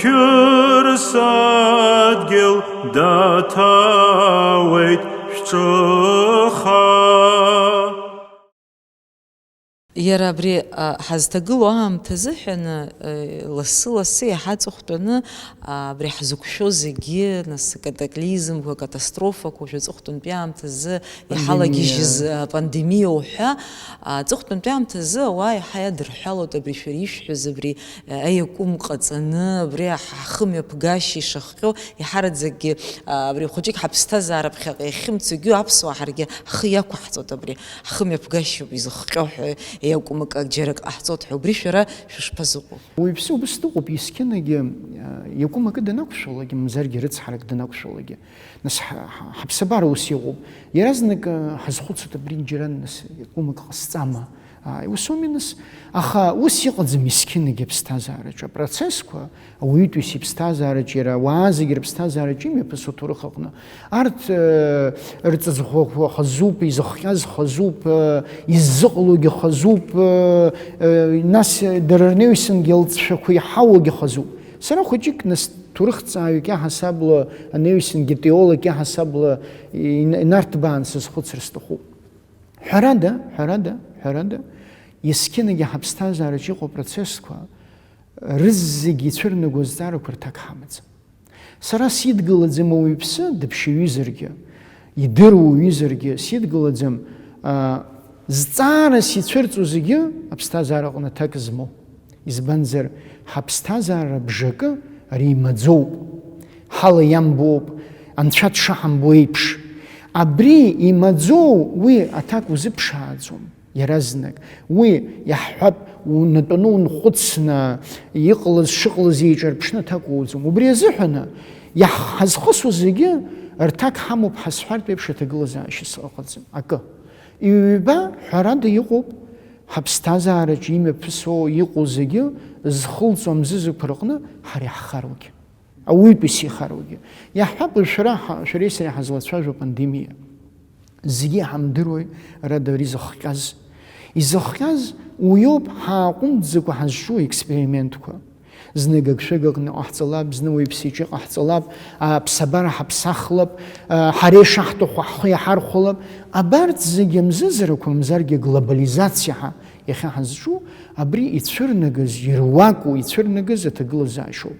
Қьырса адгьыл даҭаауеит шәҿыха. Иара абри, а, ҳазҭагылоу аамҭа азыҳәаны, э, лассы-лассы иаҳа аҵыхәтәаны, а, абри ҳзықәшәо зегьы, нас, акатаклизмқәа, акатастрофақәа, уажә аҵыхәтәантәи аамҭазы иҳалагьежьыз, пандемиа, а, пандемиа уҳәа, а, аҵыхәтәантәи аамҭазы ауаа иаҳа иадырҳәалоит абри шәара ишәҳәаз, абри, э, аиакәым ҟаҵаны, абри ҳхы мҩаԥгашьа ишахҟьо, иҳараӡакгьы, а, абри хәыҷык ҳаԥсҭазаара ԥхьаҟа иахьымцогьы аԥсуаа ҳаргьы ҳхы иақәаҳҵоит абри. Ҳхы мҩаԥгашьоуп изыхҟьо ҳәа, иакәым акы џьарак ҟаҳҵоит ҳәа, убри шәара шәышԥазыҟоу? Уаҩԥсы убыс дыҟоуп, есқьынагьы, а, иакәым акы данақәшәалакгьы, мамзаргьы рыцҳарак данақәшәалакгьы. Нас ҳа-, ҳа-, ҳаԥсабара ус иҟоуп. Иаразнак, а, ҳазхәыцуеит, абри џьара, нас, иакәым акы ҟасҵама? Ааи, ус ауми, нас? Аха ус иҟаӡам есқьынагьы аԥсҭазаараҿы. Апроцессқәа, ауаҩытәыҩса иԥсҭазаараҿы, иара ауаа зегьы рыԥсҭазаараҿы имҩаԥысуа аҭоурых аҟны. Арҭ, э, рҵыҵӷәақәа хазуп, изыхҟьаз хазуп, э, иззыҟалогьы хазуп, э, э, нас дара рнаҩсангьы алҵшәақәа иҳауагьы хазуп. Сара хәыҷык, нас, ҭоурыхҭҵааҩык иаҳасабала, анаҩсангьы теолог иаҳасабала ин-, инарҭбаан сазхәыцыр сҭахуп. Ҳәарада, ҳәарада, ҳәарада, есқьынагьы ҳаԥсҭазаараҿы иҟоу апроцессқәа рызегьы ицәырнаго азҵаарақәа рҭак ҳамаӡам. Сара сидгылаӡам ауаҩԥсы дыԥшьаҩызаргьы, идыруа уаҩызаргьы сидгылаӡам, а, зҵаарас ицәырҵуа зегьы аԥсҭазаара аҟны аҭак змоу. Избанзар, ҳаԥсҭазаара бжакы ари имаӡоуп. Ҳала иамбоуп, анцәа дшаҳамбо еиԥш. Абри имаӡоу уи аҭак узыԥшааӡом. Иаразнак уи иаҳҳәап, унатәаны унхәыцны, иҟалаз шыҟалаз еиҿарԥшны аҭак уоуӡом. Убри азыҳәаны, иаҳ-, ҳазхысуа зегьы рҭак ҳамоуп ҳазҳәартә еиԥш аҭагылазаашьа сыҟаӡам. Акы. Ҩба, ҳәарада, иҟоуп, ҳаԥсҭазаараҿы имҩаԥысуа иҟоу зегьы зхылҵуа амзызқәа рҟны ҳара иаҳхароугьы. Ауаҩытәыҩса ихароугьы. Иаҳҳәап, уажә шәара ҳа-, шәареи сареи ҳазлацәажәо апандемиа. Зегьы иҳамдыруеи, ара, дара изыхҟьаз? Изыхҟьаз уиоуп ҳааҟәымҵӡакәа ҳазҿу аекспериментқәа. Зны гыгшәыгаҟны иҟаҳҵалап, зны уаҩԥсыҿы иҟаҳҵалап, аԥсабара ҳаԥсахлап, а, ҳара ишаҳҭаху ҳхы иаҳархәалап. Абарҭ зегьы амзызрақәа, мамзаргьы аглобализациа ҳәа иахьа ҳазҿу, абри ицәырнагаз, ируаку ицәырнагаз аҭагылазаашьоуп.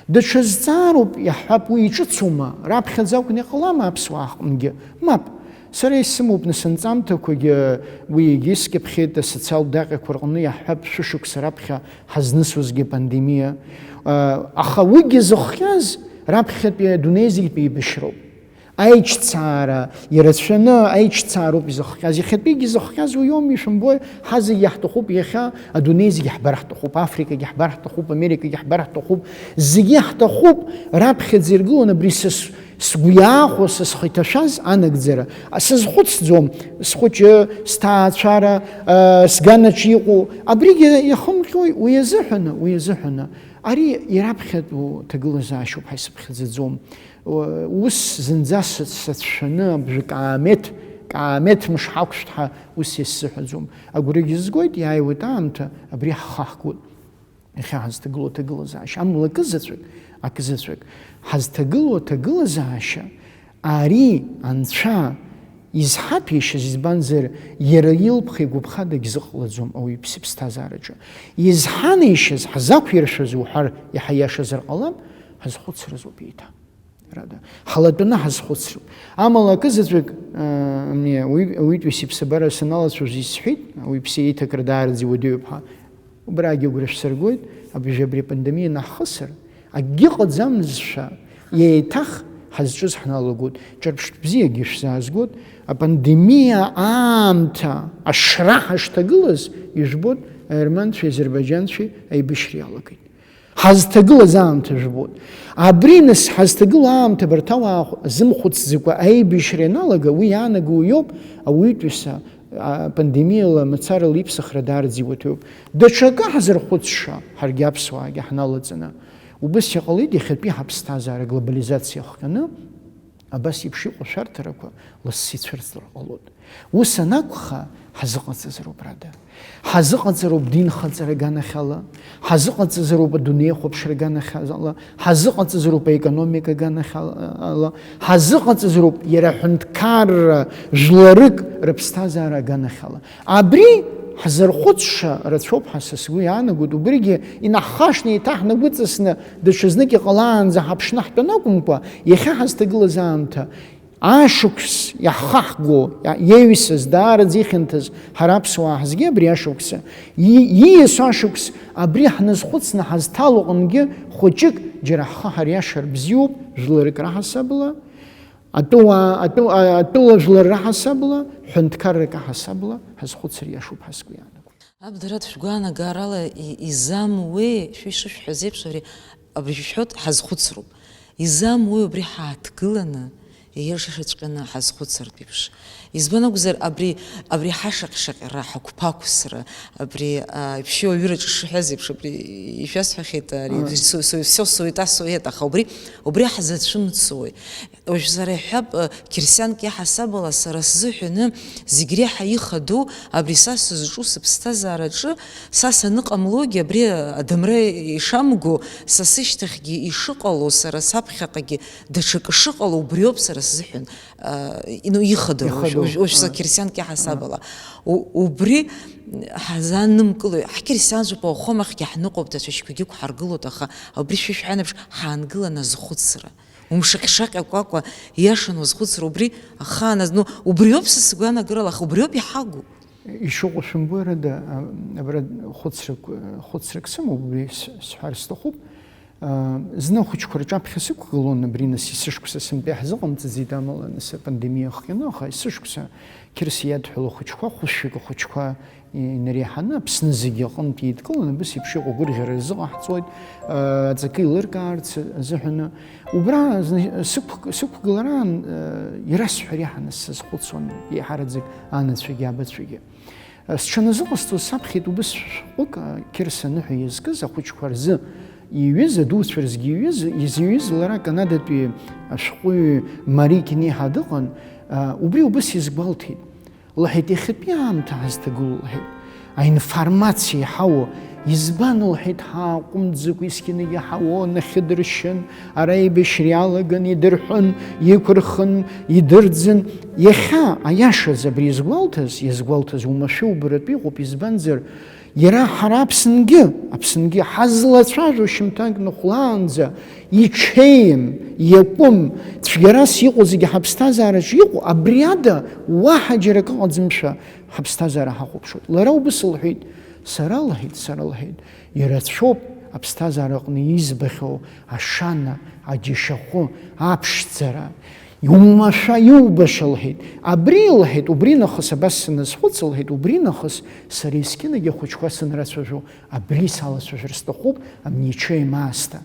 Даҽа зҵаароуп, иаҳҳәап, уи иҿыцума, раԥхьаӡа акәны иҟалама аԥсуаа ҳҟынгьы? Мап. Сара исымоуп, нас, анҵамҭақәагьы, уи егьыскьыԥхьеит, асоциалтә даҟьақәа рҟны, иаҳҳәап, шәышықәса раԥхьа ҳазнысуазгьы апандемиа. Аха уигьы зыхҟьаз раԥхьатәи адунеи зегьтә еибашьроуп. Аиҿцаара, ирацәаны аиҿцаароуп изыхҟьаз. Иахьатәигьы зыхҟьаз уи ауми, ишәымбои, ҳа зегьы иаҳҭахуп иахьа, адунеи зегьы ҳбар ҳҭахуп, Африкагьы ҳбар ҳҭахуп, Америкагьы ҳбар ҳҭахуп, зегьы ҳҭахуп, раԥхьаӡа иргылон абри са с-, сгәы иаахәо, са схы иҭашәаз анагӡара. А, сазхәыцӡом, схәыҷы, сҭаацәара, а, сганаҿ иҟоу, абригьы иахымҟьои, уи азыҳәаны, уи азыҳәаны. Ари ираԥхьатәу ҭагылазаашьоуп ҳәа исыԥхьаӡаӡом. Ус зынӡа са-, сацәшәаны абжа каамеҭ, каамеҭ мш ҳақәшәт ҳәа ус иасзыҳәаӡом. Агәрагьы згоит, иааиуеит аамҭа, абри ҳхаҳгоит. Иахьа ҳазҭагылоу аҭагылазаашьа. Амала акызаҵәык, акызаҵәык, ҳазҭагылоу аҭагылазаашьа, ари Анцәа изҳаҭәеишьаз, избанзар, иара илԥха-игәыԥха дагьзыҟалаӡом ауаҩԥсы иԥсҭазаараҿы. Изҳанеишьаз, ҳзақәиршәаз уҳәар, иаҳа иашазар ҟалап, ҳазхәыцрызоуп еиҭа. Рада. Ҳалатәаны ҳазхәыцроуп. Амала акызаҵәык, а, ами, ауаҩ-, ауаҩытәыҩса иԥсабара саналацәажәоз исҳәеит, ауаҩԥсы иеиҭакра даараӡа иуадаҩуп ҳәа. Убрагьы агәра шәсыргоит, абыржәы абри апандемиа наҳхысыр, акгьы ҟаӡамызшәа, еиҭах ҳазҿыз ҳналагоит. Ҿырԥштә бзиагьы шәзаазгоит, апандемиа аамҭа ашра ҳашҭагылаз, ижәбоит, аерманцәеи азербаиџьанцәеи аибашьра иалагеит. Ҳазҭагылаз аамҭа жәбоит. Абри, нас, ҳазҭагылоу аамҭа абарҭ ауаа зымхәыцӡакәа аибашьра ианалага, уи иаанаго уиоуп, ауаҩытәыҩса, а, пандемиала мацарала иԥсахра даараӡа иуадаҩуп. Даҽакы ҳазырхәыцша, ҳаргьы аԥсуаагьы ҳналаҵаны, Убыс иҟалеит иахьатәи ҳаԥсҭазаара аглобализациа ахҟьаны, абас еиԥш иҟоу ашәарҭарақәа лассы ицәырҵыр ҟалоит. Ус анакәха, ҳазыҟаҵазароуп, рада. Ҳазыҟаҵароуп динхаҵара аганахьала, ҳазыҟаҵазароуп адунеихәаԥшра аганахьала, ҳазыҟаҵазароуп аекономика аганахьала, ҳазыҟаҵазароуп иара аҳәынҭқарра жәларык рыԥсҭазаара аганахьала. Абри ҳзырхәыцша рацәоуп ҳәа са сгәы иаанагоит, убригьы инаҳхашҭны, еиҭаҳнагәыҵасны, даҽазнык иҟалаанӡа ҳаԥшны ҳтәаны акәымкәа, иахьа ҳазҭагылаз аамҭа, ашықәс иаҳхаҳго, иа-, иаҩсыз, даараӡа ихьанҭаз ҳара аԥсуаа ҳзгьы абри ашықәса, и-, ииасу ашықәс абри ҳназхәыцны ҳазҭало аҟынгьы хәыҷык џьара ҳхы ҳариашар бзиоуп, жәларык раҳасабала, атәыуаа, атәы-, а-, атәыла жәлар раҳасабала, ҳәынҭқаррак аҳасабала ҳазхәыцыр иашоуп ҳәа сгәы иаанагоит. Аб, дара шәгәаанагарала и-, изамуеи, шәа ишышәҳәаз еиԥш, ари, абри шәшәоит, ҳазхәыцроуп. Изамуеи убри ҳааҭгыланы, ииашаҵәҟьаны ҳазхәыцыртә еиԥш? Избан акәзар, абри, абри ҳашаҟь-шаҟьара, ҳақәԥақәсра, абри, а, вообще уаҩы раҿы шыҳәаз еиԥш, абри ишәасҳәахьеит, ари, Ага. со-, со-, всё суета, сует, аха убри, убри ҳзацәымцои? Уажә сара иҳәап, э, қьырсианк иаҳасабала сара сзыҳәаны зегь реиҳа ихадоу абри са сызҿу сыԥсҭазаараҿы, са саныҟамлогьы, абри адамра ишамго, са сышьҭахьгьы ишыҟало, сара саԥхьаҟагьы даҽакы шыҟало, убриоуп сара сзыҳәан, э, ну, ихадоу, Ихадоу. уажә, уажә са Ага. қьырсианк иаҳасабала. У-, убри ҳазанымкылои, ҳқьырсианцәоуп, ауахәамахьгьы ҳныҟәоуп, ацәашьқәагьы ықәҳаргылоит, аха абри шәышәҳәан еиԥш, ҳаангылан азхәыцра. Умшаҟь-шаҟь акәакәа, иашан уазхәыцыр убри ахаан азну, убриоуп са сгәанагарала, аха убриоуп иҳагу. Ишыҟоу шәымбои, рада, а, абра хәыцрак, хәыцрак сымоуп, убри с-, сҳәар сҭахуп. А, зны ахәыҷқәа рҿаԥхьа сықәгылон, абри нас есышықәса сынтәа иаҳзыҟамҵаӡеит, амала нас апандемиа ахҟьаны, аха есышықәса Қьырса иадҳәало ахәыҷқәа, хәышәҩык ахәыҷқәа инареиҳаны Аԥсны зегьы аҟынтә еидкыланы, абас еиԥш иҟоу агәырӷьара рзыҟаҳҵоит, аҵакы еилыркаарц азыҳәаны. Убра зны сықәк-, сықәгылараан, ирасҳәар иаҳаны сазхәыцуан, еиҳараӡак анацәагьы абацәагьы. Сҽаназыҟасҵоз саԥхьеит убыс шәҟәык, Қьырса аныҳәа иазкыз, ахәыҷқәа рзы иҩыз, адуцәа рзгьы иҩыз, изыҩыз лара Канадатәи ашәҟәыҩҩы Мари Кенеҳа дыҟан, убри убыс изгәалҭеит. Лҳәеит, иахьатәи аамҭа ҳазҭагылоу, лҳәеит, аинформациа иҳауа, избан, лҳәеит, ҳааҟәымҵӡакәа, есқьынагьы ҳауон, ахьыдыршьын, ара еибашьра иалаган, идырҳәын, иқәырхын, идырӡын. Иахьа, аиашаз, абри иазгәалҭаз, иазгәалҭаз уамашәа убаратәы иҟоуп, избанзар, Иара ҳара Аԥсынгьы, Аԥсынгьы ҳазлацәажәо шьымҭанк ныхәлаанӡа иҽеим, иакәым, цәгьарас иҟоу зегьы ҳаԥсҭазаараҿы иҟоу, абри ада уаҳа џьара акы ыҟаӡамшәа ҳаԥсҭазаара ҳахәаԥшуеит. Лара убыс лҳәеит, сара лҳәеит, сара лҳәеит, ирацәоуп аԥсҭазаара аҟны избахьоу ашана, аџьашьахәы, аԥшӡара. Иумашәа иубаша, лҳәеит. Абри, лҳәеит, убри нахыс абас саназхәыц, лҳәеит, убри нахыс сара есқьынагьы ахәыҷқәа санрацәажәо, абри салацәажәар сҭахуп, амничеим аасҭа.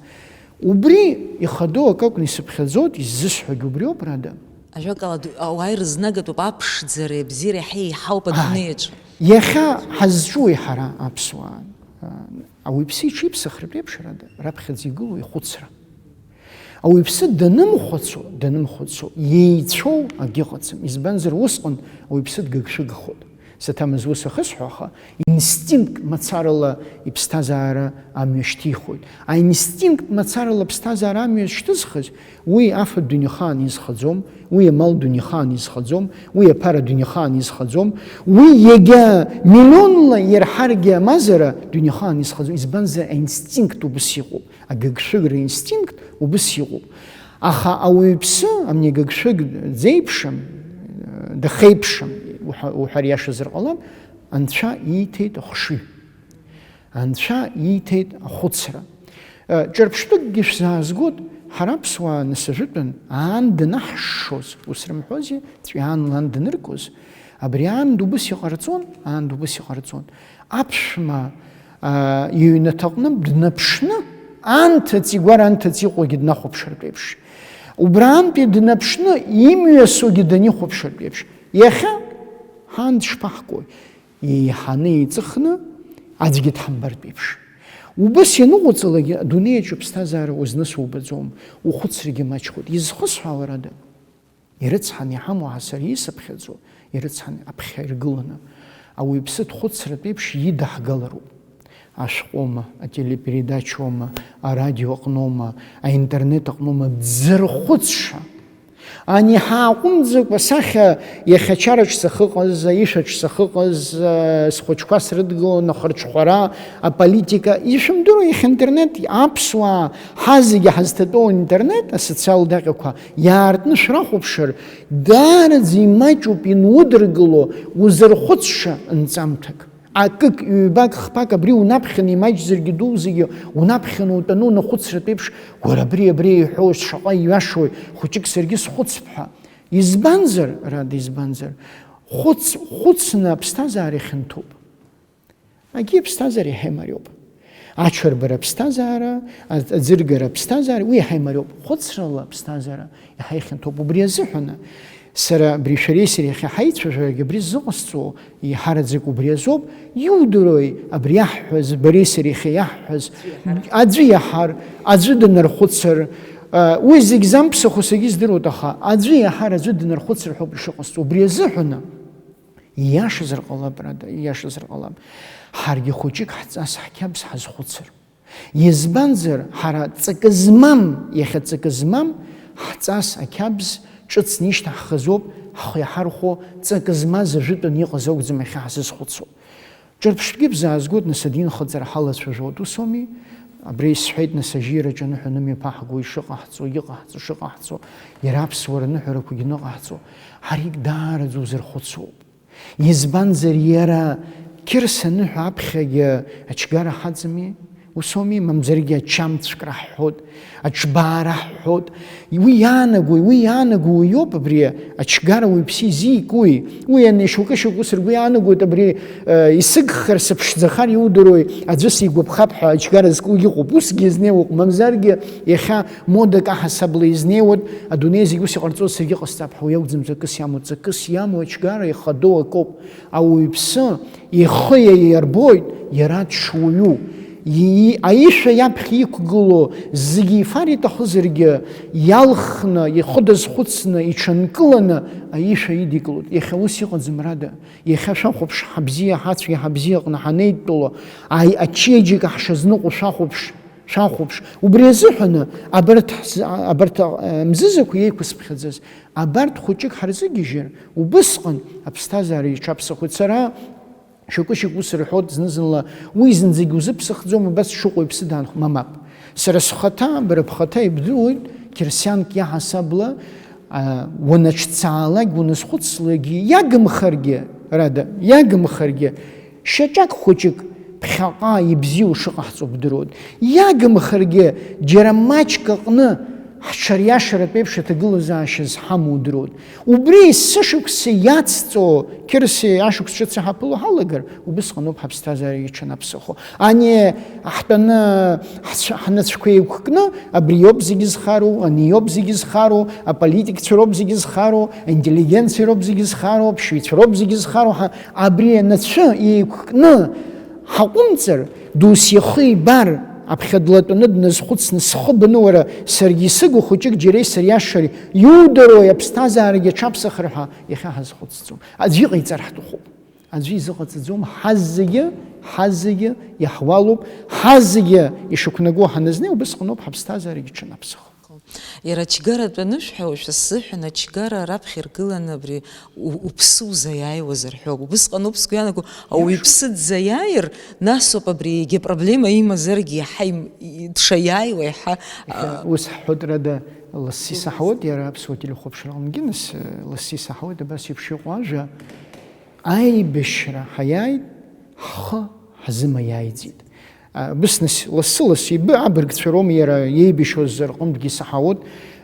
Убри ихадоу акы акәны исыԥхьаӡоит, иззысҳәогь убриоуп, рада. Ажәакала, ду-, ауаа ирызнагатәуп аԥшӡара, абзиара иаҳа еиҳауп Ааи. Адунеиаҿы. Иахьа ҳазҿуи ҳара аԥсуаа? Ауаҩԥсы иҽиԥсахратә еиԥш, рада, раԥхьаӡа игылоу ихәыцра. Ауаҩԥсы данымхәыцуа, данымхәыцуа, иеицәоу акгьы ыҟаӡам. Избанзар, усҟан ауаҩԥсы дгыгшәыгхоит. Саҭамыз ус ахысҳәо, аха инстинкт мацарала иԥсҭазаара амҩа шьҭихуеит. Аинстинкт мацарала аԥсҭазаара амҩа зышьҭызхыз, уи афатә дунеихаан изхаӡом, уи амал дунеихаан изхаӡом, уи аԥара дунеихаан изхаӡом, уи иагьа миллионла иарҳаргьы амазара дунеихаан изхаӡом. Избанзар, аинстинкт убыс иҟоуп. Агыгшәыгра инстинкт убыс иҟоуп. Аха ауаҩԥсы, амни агыгшәыг дзеиԥшым, дахеиԥшым, уҳәа-, уҳәар иашазар ҟалап, Анцәа ииҭеит ахшыҩ. Анцәа ииҭеит ахәыцра. Ҿырԥштәыкгьы шәзаазгоит, ҳара аԥсуаа нас ажәытәан, аан данаҳшшоз, ус рымҳәози, ҵәҩан лан даныркуаз, абри аан дубыс иҟарҵон, аан дубыс иҟарҵон. Аԥшәма, аа, иҩнаҭаҟны днаԥшны, анҭыҵ, игәар анҭыҵ иҟоугьы днахәаԥшыртә еиԥш. Убраантәи днаԥшны, имҩасугьы данихәаԥшыртә еиԥш. Иахьа ҳан дышԥаҳкуеи? Еиҳаны еиҵыхны аӡәгьы дҳамбартә еиԥш. Убыс ианыҟоуҵалакгьы, адунеи аҿы аԥсҭазаара узнысумбаӡом, ухәыцрагьы маҷхоит. Изхысҳәааларада? Ирыцҳаны иҳамоу ҳа сара исыԥхьаӡо, ирыцҳаны аԥхьа иргыланы, ауаҩԥсы дхәыцратә еиԥш идаҳгалароуп. Ашәҟәоума, ателепередачоума, арадио аҟноума, аинтернет аҟноума, дзырхәыцша. Ани ҳааҟәымҵӡакәа сахьа иахьа ачараҿ сахьыҟаз, аишәаҿ сахьыҟаз, схәыҷқәа срыдгылон, ахырҽхәара, аполитика, ишәымдыруа иахьа интернет, аԥсуаа, ҳазегьы ҳазҭатәоу интернет, асоциал даҟьақәа иаартны шәрахәаԥшыр, даараӡа имаҷуп инудыргыло узырхәыцша нҵамҭак. Акык, ҩбак, хԥак абри унаԥхьаны имаҷзаргьы дузаргьы, унаԥхьаны утәаны унахәыцратә еиԥш, уара абри, абри иҳәоу шаҟа иҩашуеи, хәыҷык саргьы схәыцп ҳәа. Избанзар, Рада, избанзар, хәыц-, хәыцны аԥсҭазаара ихьанҭоуп. Агьи аԥсҭазаара иаҳа имариоуп. Аҽырбара аԥсҭазаара, аӡ-, аӡыргара аԥсҭазаара, уи иаҳа имариоуп. Хәыцрала аԥсҭазаара иаҳа ихьанҭоуп. Убри азыҳәаны, сара абри шәареи сареи иахьа ҳаицәажәарагь абри зыҟасҵо, еиҳараӡак убри азоуп. Иудыруеи абри иаҳҳәаз, бареи сареи иахьа иаҳҳәаз? Аӡәы иаҳар, аӡәы данархәыцыр, а, уи зегь замԥсахо саргьы издыруеит, аха аӡәы иаҳар, аӡәы данархәыцыр ҳәоуп ишыҟасҵо. Убри азыҳәаны, ииашазар ҟалап, Рада, ииашазар ҟалап. Ҳаргьы хәыҷык ҳҵас ҳқьабз ҳазхәыцыр. Избанзар, ҳара ҵакы змам, иахьа ҵакы змам, ҳҵас ақьабз ҿыцны ишьҭаҳхызоуп, ҳхы иаҳархәо ҵакы змаз ажәытәан иҟаз акәӡам иахьа ҳзызхәыцуа. Ҿырԥштәгьы бзаазгоит, нас, адинхаҵара ҳалацәажәоит, ус ауми? Абри исҳәеит, нас, ажьира ҿаныҳәа нымҩаԥаҳго ишыҟаҳҵо, иҟаҳҵо, шыҟаҳҵо, иара аԥсуара аныҳәарақәагьы ныҟаҳҵо, ҳаргь даараӡа узырхәыцуоуп. Избанзар, иара Қьырса аныҳәа аԥхьагьы ачгара ҳаӡами? Ус ауми, мамзаргьы ачамцәкра ҳҳәот, аҽбаара ҳҳәот. Уи иаанагои, уи иаанагоу иоуп абри ачгара уаҩԥсы изикуи? Уи ани шьоукы-шьоукы ус ргәы иаанагоит, абри, э, исыгхар, сыԥшӡахар иудыруеи, аӡәы сигәаԥхап ҳәа ачгара зкугьы ыҟоуп. Усгьы изнеиуа ыҟоуп, мамзаргьы иахьа модак аҳасабала изнеиуеит, адунеи зегь ус иҟарҵоз саргьы ҟасҵап ҳәа, уи акәӡам ҵакыс иамоу, ҵакыс иамоу ачгара ихадоу акоуп. Ауаҩԥсы ихы иаирбоит иара дшуаҩу. И-, аишәа иаԥхьа иқәгылоу зегьы ифар иҭахызаргьы, иалхны, ихы дазхәыцны, иҽынкыланы аишәа идикылоит. Иахьа ус иҟаӡам, Рада. Иахьа шәахәаԥш, ҳабзиа, ҳацәгьа, ҳабзиаҟны ҳанеидтәало, аи-, ачеиџьыка ҳшазныҟәо шәахәаԥш, шәахәаԥш. Убри азыҳәаны абарҭ ҳз-, абарҭ, э, мзызақәа еиқәысԥхьаӡаз, абарҭ хәыҷык ҳарзыгьежьыр, убысҟан аԥсҭазаара иҽаԥсахоит. Сара шьоукы-шьоукы ус рҳәоит зны-зынла, уи зынӡагьы узыԥсахӡом, убас дшыҟоу иԥсы даанхо, мамап. Сара схаҭа, бара бхаҭа ибдыруеит, қьырсианк иаҳасабала, а, уанаҿцаалак, уаназхәыцлак, иагымхаргьы, Рада, иагымхаргьы, шьаҿак хәыҷык ԥхьаҟа ибзиоу шыҟаҳҵо бдыруеит. Иагымхаргьы, џьара маҷк аҟны ҳҽариашаратә еиԥш аҭагылазаашьа зҳамоу удыруеит. Убри есышықәса иацҵо Қьырсеи ашықәс ҿыц иҳаԥыло ҳалагар, убысҟаноуп ҳаԥсҭазаара иҽанаԥсахо. Ани ҳтәаны ҳцә-, ҳнацәқәа еиқәкны, абри иоуп зегьы зхароу, ани иоуп зегьы зхароу, аполитикцәа роуп зегьы зхароу, аинтеллигенциа роуп зегьы зхароу, аԥшьаҩцәа роуп зегьы зхароу ҳәа, абри анацәа еиқәкны ҳаҟәымҵыр, досу ихы ибар, аԥхьа длатәаны дназхәыцны, схы баны, уара, саргьы исыгу хәыҷык џьара исыриашари, иудыруеи аԥсҭазаарагьы аҽаԥсахыр ҳәа иахьа ҳазхәыцӡом. Аӡәы иҟаиҵар ҳҭахуп. Аӡәы изыҟаҵаӡом, ҳазегьы, ҳазегьы иаҳуалуп, ҳазегьы ишықәнаго ҳаназнеи, убысҟаноуп ҳаԥсҭазаарагьы иҽанаԥсахо. Иара ачгаратә анышә ҳәа уажә сзыҳәан, ачгара раԥхьа иргыланы абри у-, уԥсы узаиааиуазар ҳәоуп. Убысҟаноуп сгәы иаанаго, ауаҩ иԥсы дзаиааир, насоуп абри егьа проблема имазаргьы иаҳа им-, и-, дшаиааиуа, иаҳа, Иахьа а, ус ҳҳәоит, Рада, лассы исаҳауеит, иара аԥсуа телехәаԥшраҟынгьы, нас, э, лассы исаҳауеит абас еиԥш иҟоу ажәа. Аибашьра ҳаиааит, ҳхы ҳзымаиааиӡеит. А, быснас, лассы-лассы ибы-, абыргцәа роума иара иеибашьуаз рҟынтәгьы исаҳауеит.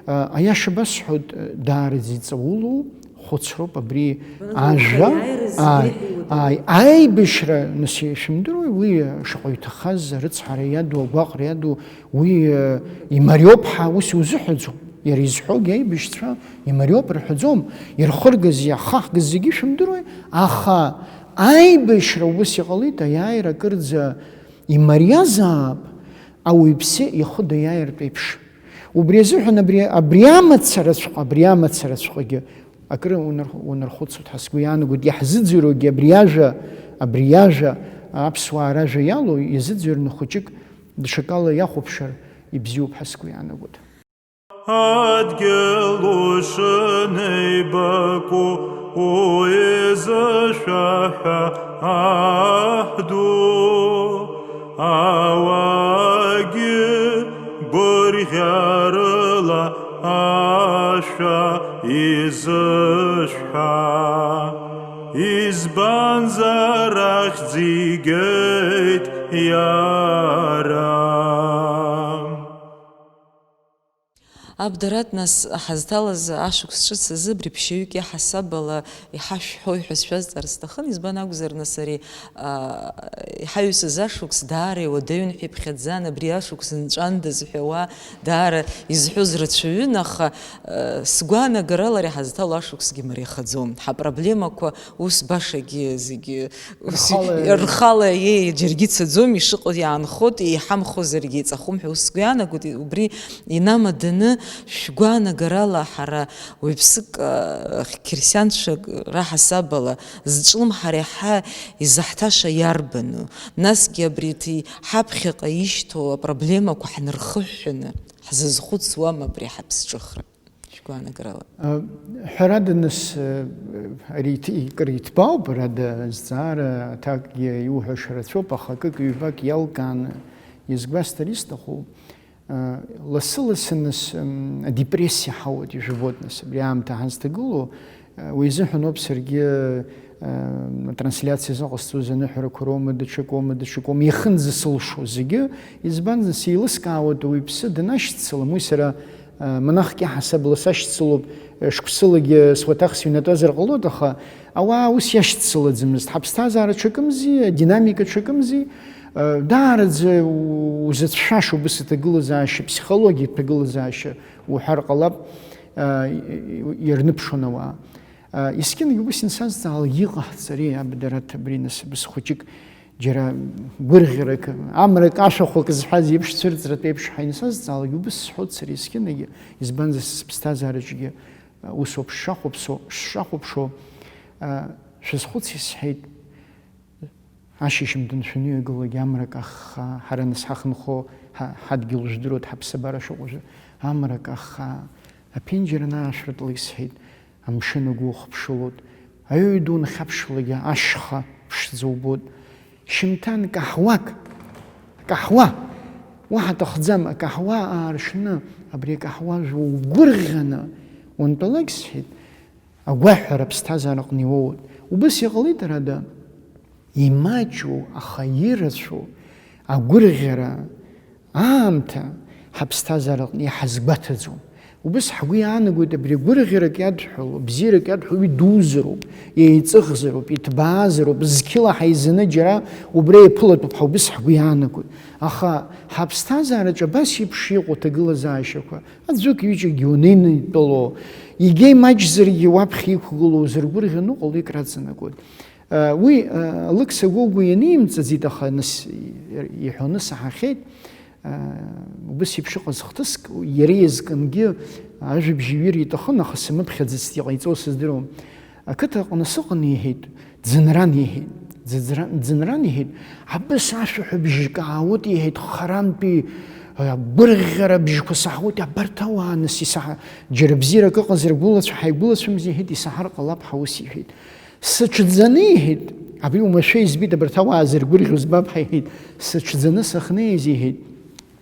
А, аиаша басҳәоит, даараӡа иҵаулоу хәыцроуп абри. Бара ажәа. Аиааира зегьы Ааи, еиӷьу ааи, аибашьра, нас, ишәымдыруеи, уи шаҟа иҭахаз, арыцҳара иаду, агәаҟра иаду, уи, э, имариоуп ҳәа ус иузыҳәаӡом. Иара изҳәогьы аибашьцәа имариоуп рҳәаӡом. Ирхыргаз, иахаҳгаз зегьы шәымдыруеи, аха аибашьра убыс иҟалеит, аиааира акырӡа Имариазаап ауаҩԥсы ихы даиааиртә еиԥш. Убри азыҳәан абри, абри амацараҵәҟьа, абри амацараҵәҟьагьы акры унар-, унархәыцуеит ҳәа сгәы иаанагоит, иаҳзыӡырҩуагьы абри ажәа, абри ажәа, аԥсуаа ражәа иалоу иазыӡырҩны хәыҷык даҽакала иахәаԥшыр ибзиоуп ҳәа сгәы иаанагоит. Адгьыл уҽынеибаку уизышәаҳәа аҳ ду, ауаагьы гәырӷьарыла ашәа изышәҳәа. Избанзар ахьӡ игеит иара. Абдарат, нас, ҳазҭалаз ашықәс ҿыц азы абри ԥшьаҩык иаҳасаб ала иҳашәҳәои ҳәа сшәазҵаар сҭахын, избан акәзар, нас, ари, а, иҳаҩсыз ашықәс даара иуадаҩын ҳәа иԥхьаӡан, абри ашықәс нҵәандаз ҳәа уа даара изҳәоз рацәаҩын, аха, а, сгәаанагарала ари ҳазҭало ашықәсгьы мариахаӡом. Ҳапроблемақәа ус башагьы зегьы Ус Рхала иа-, рхала, еи, џьаргьы цаӡом, ишыҟоу иаанхоит, еиҳамхозаргьы иҵахом ҳәа ус сгәы иаанагоит, убри инамаданы шәгәаанагарала ҳара уаҩԥсык, а, қьырсианцәак раҳасабала зҿлымҳара иаҳа изаҳҭаша иарбану? Насгьы абри ҭи-, ҳаԥхьаҟа ишьҭоу апроблемақәа ҳнархыҳәҳәаны ҳзызхәыцуама абри ҳаԥсҿыхра? Шәгәаанагарала. Ҳәарада, нас, ари иҭ-, кыр иҭбаауп, ҳәарада, азҵаара аҭакгьы иуҳәаша рацәоуп, аха акык-ҩбак иалкааны изгәасҭар исҭаху, лассы-лассы, нас, адепрессиа ҳауеит, ижәбоит, нас, абри аамҭа ҳазҭагылоу, уи азыҳәан ауп саргьы, атрансляциа зыҟасҵоз аныҳәарақәа роума, даҽакоума, даҽакоума, иахынӡасылшо зегьы, избанзар, сеилыскаауеит, уаҩԥсы данашьцылам, уи сара Монахк иаҳасабала сашьцылоуп, шықәсылагьы суаҭах сыҩнатәазар ҟалоит, аха ауаа ус иашьцылаӡамызт. Ҳаԥсҭазаара ҽакымзи, адинамика ҽакымзи, даараӡа узыцәшәаша убыс аҭагылазаашьа, ԥсихологиатә ҭагылазаашьа уҳәар ҟалап, иарныԥшуан ауаа. Есқьынгьы убыс инсазҵаалак, иҟаҳҵари, аб, дара, абри нас, абас хәыҷык Џьара гәырӷьарак, амрак, ашәахәак зҳәаз еиԥш, цәырҵратә еиԥш ҳәа инсазҵаалак, убыс сҳәоит сара есқьынагьы, избанзар, сыԥсҭазаараҿгьы усоуп сшахәаԥсо, сшахәаԥшуа, а, шәазхәыц, исҳәеит, ашьыжьымҭан шәаныҩагылогь амрак ахха, ҳара нас ҳахынҳәо ҳа-, ҳадгьыл жәдыруеит, ҳаԥсабара шыҟоу жәы-, амрак ахха, аԥенџьыр анаашәыртла, исҳәеит, Амшын агәы ухыԥшылоит, аҩы ду унхьаԥшлагьы ашьха ԥшӡа убоит. Шьымҭан каҳуак, акаҳуа, уаҳа аҭахӡам, акаҳуа ааршны, абри акаҳуа жәуа угәырӷьаны уантәалак, сҳәеит, агәаҳәара аԥсҭазаараҟны иоуеит. Убыс иҟалеит, ҳәарада, имаҷу, аха ирацәоу агәырӷьара, Аамҭа ҳаԥсҭазаараҟны иҳазгәаҭаӡом. Убыс ҳгәы иаанагоит, абри гәырӷьарак иадҳәало, бзиарак иадҳәало, уи дуузароуп, еиҵыхзароуп, иҭбаазароуп, зқьыла ҳаизаны џьара убра иаԥылатәуп ҳәа убыс ҳгәы иаанагоит. Аха ҳаԥсҭазаараҿы абас еиԥш иҟоу аҭагылазаашьақәа, аӡәык-ҩыџьагьы унеины итәало, егьа имаҷзаргьы уаԥхьа иқәгылоу зыргәырӷьо аныҟало икраҵанакуеит. Уи, Алықьса Гогәуа ианимҵаӡеит, аха нас иҳәоны саҳахьеит. Убыс еиԥш иҟаз хҭыск, иара иазкынгьы ажәабжь иҩыр иҭахын, аха сымыԥхьаӡацт, иҟаиҵо сыздыруам. Ақыҭаҟны сыҟан, иҳәеит, ӡынран, иҳәеит, ӡыӡра-, ӡынран, иҳәеит, абыс ашәаҳәабжь каауеит, иҳәеит, харантәи агәырӷьара бжьқәа саҳауеит, абарҭ ауаа, нас, исаҳа-, џьара бзиарак ыҟазар, гәылацәа ҳаигәылацәамзи, иҳәеит, исаҳар ҟалап ҳәа ус иҳәеит. Сыҽӡаны, иҳәеит, абри уамашәа избеит, абарҭ ауаа зыргәырӷьо збап ҳәа, иҳәеит, сыҽӡаны сахьнеиз, иҳәеит,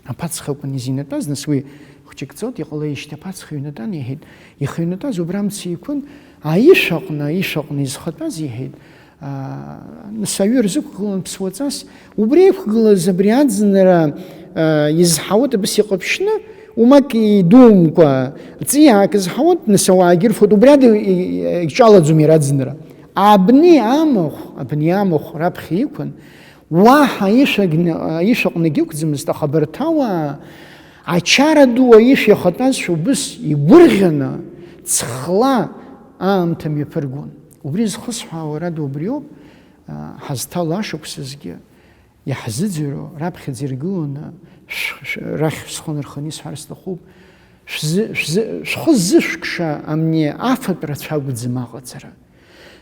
аԥацха акәын изинатәаз, нас уи хәҷык ҵуеит, иҟалеижьҭеи аԥацха ҩнатәан, иҳәеит, ихы ҩнатәаз убра амца еиқәын, аишәаҟны, аишәаҟны изхатәаз, иҳәеит, аа, нас аҩы рзықәгылан ԥсуаҵас, убра иқәгылаз абри аӡынра, аа, изҳауеит абас иҟаԥшьны, Умак идумкәа, ҵиаак зҳауеит, нас ауаагьы ирфоит, убри ада и-, и-, иҿалаӡом иара аӡынра. Абни амахә, абни амахә раԥхьа иқәын, уаҳа ишәагь-, ишәаҟнагь ықәӡамызт, аха абарҭ ауаа ачара ду аишә иахатәазшәа убыс игәырӷьаны, ҵхла аамҭа мҩаԥыргон. Убри зхысҳәаауа, ҳәарада, убриоуп, а, ҳазҭало ашықәсазгьы, Иаҳзыӡырҩуа, раԥхьаӡа иргыланы, шә-, шә-, рахь шәсхы нырханы исҳәар сҭахуп, шәзы-, шәзы-, шәхы ззышәкша амни афатә рацәа акәӡам аҟаҵара.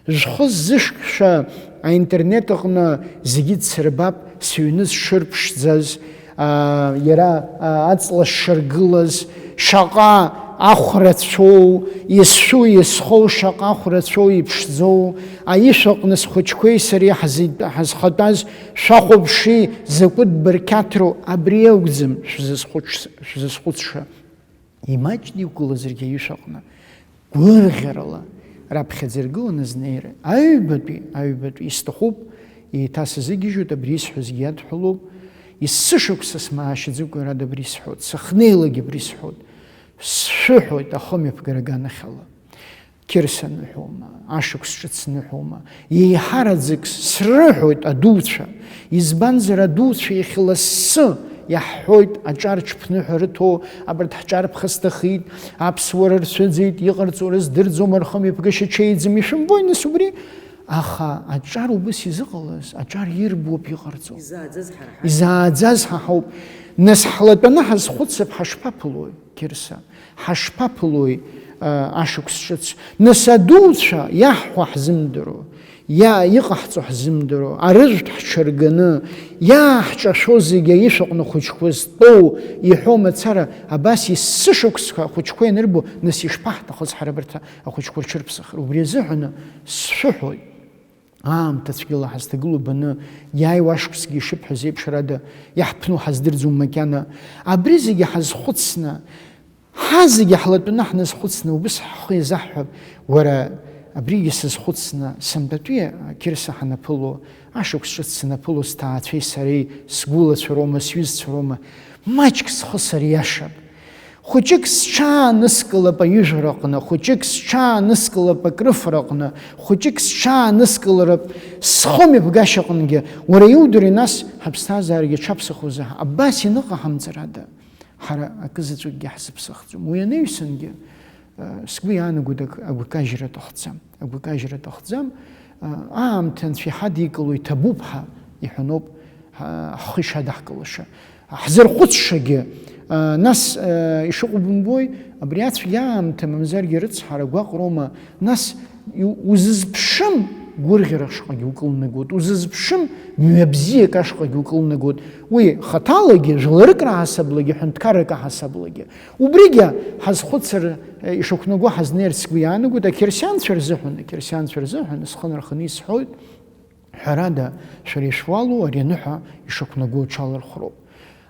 Шәхы ззышәкша аинтернет аҟны зегьы дсырбап, сыҩны зҽырԥшӡаз, аа, иара, аа, аҵла сшыргылаз, шаҟа ахә рацәоу, исшәу, исхоу, шаҟа ахә рацәоу, иԥшӡоу, аишәаҟны схәыҷқәеи сареи ҳазит-, ҳазхатәаз шәахәаԥши, закәытә бырқьаҭроу, абри акәӡам шәзызхәыц-, шәзызхәыцша. Имаҷны иқәгылазаргьы аишәаҟны, гәырӷьарала раԥхьаӡа иргыланы знеира. Аҩбатәи, аҩбатәи, исҭахуп, еиҭасазыгьежьуеит, абри исҳәозгьы иадҳәалоуп. Есышықәса смаашьаӡакәа иара абри исҳәоит, сахьнеилак абри исҳәоит. Сшәыҳәоит ахымҩаԥгара аганахьала. Қьырса ныҳәоума, ашықәс ҿыц ныҳәоума, еиҳараӡак срыҳәоит адуцәа. Избанзар, адуцәа иахьа лассы иаҳҳәоит, аҿар ҽԥныҳәа рыҭо, абарҭ ҳҿарԥха сҭахит, аԥсуара рцәыӡит, иҟарҵо рыздырӡом, рхымҩаԥгашьа ҽеиӡам, ишәымбои, нас, убри? Аха аҿар убыс изыҟалаз, аҿар ирбоуп иҟарҵо. Изааӡаз ҳара ҳауп. Изааӡаз ҳа ҳауп. Нас ҳлатәаны ҳазхәыцып, ҳашԥаԥылои, Қьырса? Ҳашԥаԥылои, а, ашықәс ҿыц? Нас адуцәа иаҳҳәо ҳзымдыруа, иа-, иҟаҳҵо ҳзымдыруа, арыжәтә ҳҽырганы, иааҳҿашәо зегьы аишәаҟны ахәыҷқәа зтәоу иҳәо мацара, абас есышықәсқәа ахәыҷқәа ианырбо, нас ишԥаҳҭахыз ҳара абарҭ ахәыҷқәа рҽырԥсахыр? Убри азыҳәаны сшәыҳәоит. Аамҭа цәгьала ҳазҭагылоу баны, иааиуа ашықәсгьы ишыбҳәаз еиԥш, ара иаҳԥну ҳаздырӡом макьана. Абри зегьы ҳазхәыцны, ҳа зегьы ҳлатәаны ҳназхәыцны, убыс ҳхы иазаҳҳәап, уара, абригьы сазхәыцны, сынтәатәи ақьырса ҳанаԥыло, ашықәс ҿыц санаԥыло, сҭаацәеи сареи, сгәылацәа роума, сҩызцәа роума, маҷк схы сариашап. Хәыҷык сҽааныскылап аҩыжәраҟны, хәыҷык сҽааныскылап акрыфараҟны, хәыҷык сҽааныскыларап схымҩаԥгашьаҟынгьы. Уара иудыри, нас, ҳаԥсҭазаарагьы ҽаԥсахозар, абас ианыҟаҳамҵар ада, ҳара акы заҵәыкгьы ҳзыԥсахӡом. Уи анаҩсангьы, э, сгәы иаанагоит ак-, агәкажьра аҭахӡам. Агәкажьра аҭахӡам. Э, аамҭа анцәа иҳадикыло иҭабуп ҳәа иҳәаноуп, ҳа-, ҳхы ишадаҳкылаша. Ҳзырхәыцшагьы, а, нас, а, ишыҟоу бымбои, абри ацәгьа аамҭа, мамзаргьы рыцҳара гәаҟроума, нас иу-, узызԥшым гәырӷьара шҟагьы укылнагоит, узызԥшым мҩа бзиак ашҟагьы укылнагоит, уи хаҭалагьы, жәларык раҳасаблагьы, ҳәынҭқаррак аҳасаблагьы. Убригьы ҳазхәыцыр, э, ишақәнаго ҳазнеирц сгәы иаанагоит, ақьырсианцәа рзыҳәан, ақьырсианцәа рзыҳәан, схы нарханы исҳәоит. Ҳәарада, шәара ишәуалу ари аныҳәа ишақәнаго уҽалархәроуп.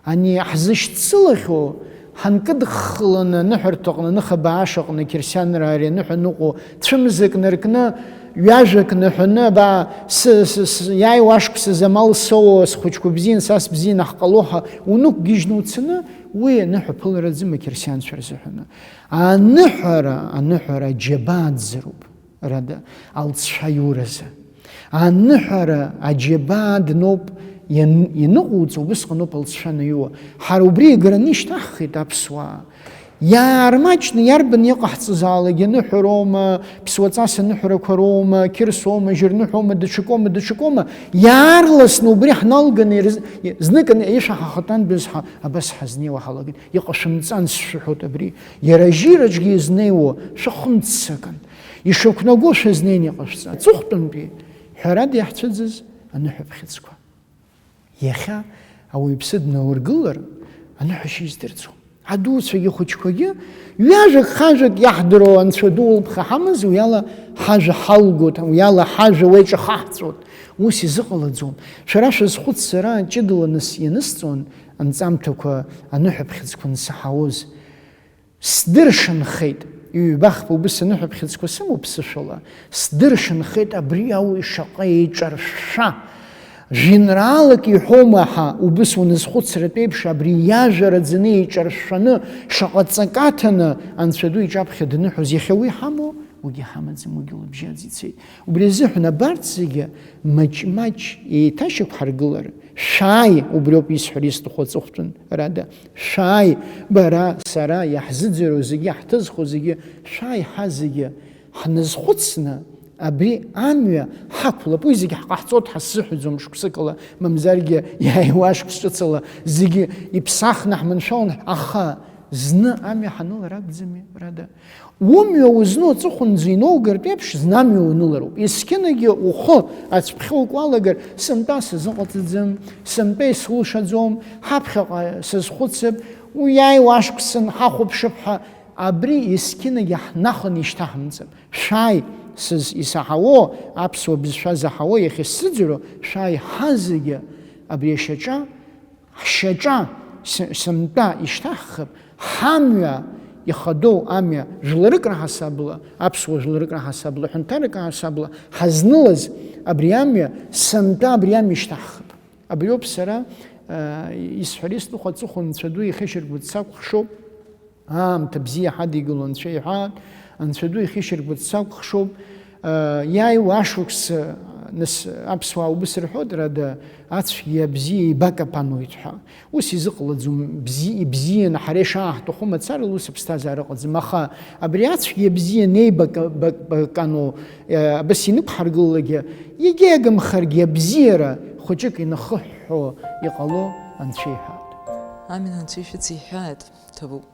Ани ҳзышьцылахьоу, ҳанкыдххыланы аныҳәарҭаҟны, ныхабаа ашаҟны, қьырсианраа ари аныҳәа ныҟәо, цәымзак наркны, ҩажәак наҳәаны, абаа, сы, сы, сы, иааиуа ашықәсазы амал соуа, схәыҷқәа бзиан, са сбзиан, ҳҟало ҳәа унықәгьежьны уцаны, уи аныҳәа ԥылараӡам ақьырсианцәа рзыҳәаны. Аныҳәара, аныҳәара аџьабаа дзыруп. Рада, алҵшәа аиуразы. Аныҳәара аџьабаа дноуп иан-, ианыҟоуҵо, убысҟаноуп алҵшәа анаиуа. Ҳара убри иагараны ишьҭаҳхит аԥсуаа. Иаармаҷны иарбан иҟаҳҵазаалак аныҳәароума, ԥсуаҵас аныҳәарақәа роума, қьырсоума, жьырныҳәоума, даҽакоума, даҽакоума, иаарласны убри ҳналганы ирз-, зныканы ишәа ҳахатәан бызҳа абас ҳазнеиуа ҳалагеит. Иҟашәымҵан сшәыҳәоит абри. Иара ажьираҿгьы изнеиуа шәахымццакын. Ишақәнаго шәазнеины иҟашәҵа. Аҵыхәтәантәи ҳәарада иаҳцәыӡыз аныҳәаԥхьыӡқәа. Иахьа ауаҩԥсы днаургылар, аныҳәашьа издырӡом. Адуцәагьы ахәыҷқәагьы ҩажәак-хажәак иаҳдыруа анцәа ду улԥха ҳамаз, уи ала ҳажәа ҳалгоит, уи ала ҳажәа уеиҿахаҳҵоит. Ус изыҟалаӡом. Шәара шәазхәыц, сара ҷыдала нас ианысҵон анҵамҭақәа, аныҳәаԥхьыӡқәа ансаҳауаз. Сдыршанхеит, ҩбахԥа убыс аныҳәаԥхьыӡқәа сымоуп сышәала, сдыршанхеит абри ауаҩ шаҟа еиҿаршәшәа. Жәеинраалак иҳәома ҳәа убыс уназхәыцратә еиԥш, абри иажәа раӡаны еиҿаршәшәаны, шаҟа ҵак аҭаны Анцәа ду иҿаԥхьа дныҳәоз, иахьа уи ҳамоу? Уигьы ҳамаӡам, уигьы лыбжьаӡ ицеит. Убри азыҳәан абарҭ зегьы маҷ-маҷ еиҭашьақәҳаргылар, шәааи, убриоуп исҳәар исҭаху аҵыхәтәан, рада, шәааи, бара, сара, иаҳзыӡырҩуа зегьы, иаҳҭызхуа зегьы, шәааи, ҳа зегьы ҳназхәыцны, Абри амҩа ҳақәлап, уи зегьы ҳҟаҳҵоит ҳаззыҳәаӡом шықәсыкала, мамзаргьы иааиуа ашықәс ҿыцала зегьы иԥсахны ҳманшәалан, аха зны амҩа ҳанылар акәӡами, Рада? Умҩа узну аҵыхәанӡа иноугартә еиԥш, зны амҩа унылароуп. Есқьынагьы ухы ацәԥхьа укуалагар, сынтәа сазыҟаҵаӡам, сынтәа исылшаӡом, ҳаԥхьаҟа сазхәыцып, уи иааиуа ашықәсан ҳахәаԥшып ҳәа, абри есқьынагьы ҳнаханы ишьҭаҳамҵап. Шәааи, сыз исаҳауоу, аԥсуа бызшәа заҳауоу, иахьысзыӡырҩуа, шәааи, ҳазегьы абри ашьаҿа, ҳшьаҿа с-, сынтәа ишьҭаҳхып, ҳамҩа ихадоу амҩа, жәларык раҳасабала, аԥсуа жәларык раҳасабала, ҳәынҭарак раҳасабала ҳазнылаз абри амҩа, сынтәа абри амҩа ишьҭаҳхып. Абриоуп сара, э, исҳәар исҭаху аҵыхәа Анцәа ду ихьышьаргәыҵ сакәхшоуп. Аамҭа бзиа ҳадигыло Анцәа иҳәаат, Анцәа ду ихьышьаргәыҵ сакәхшоуп. Э, иааиуа ашықәс, э, нас аԥсуаа убыс рҳәоит, Рада, ацәгьеи абзиеи еибакапануеит ҳәа. Ус изыҟалаӡом, бзи-, ибзианы ҳара ишааҳҭаху мацарала ус аԥсҭазаара ыҟаӡам. Аха абри ацәгьеи абзиеи анеибака-, ба-, бакану, э, абас инықәҳаргылалакгьы, егьа иагымхаргьы абзиара хәыҷык инахыҳәҳәо иҟало Анцәа иҳәаат. Амин, Анцәа ишәыцеиҳәааит, ҭабуп.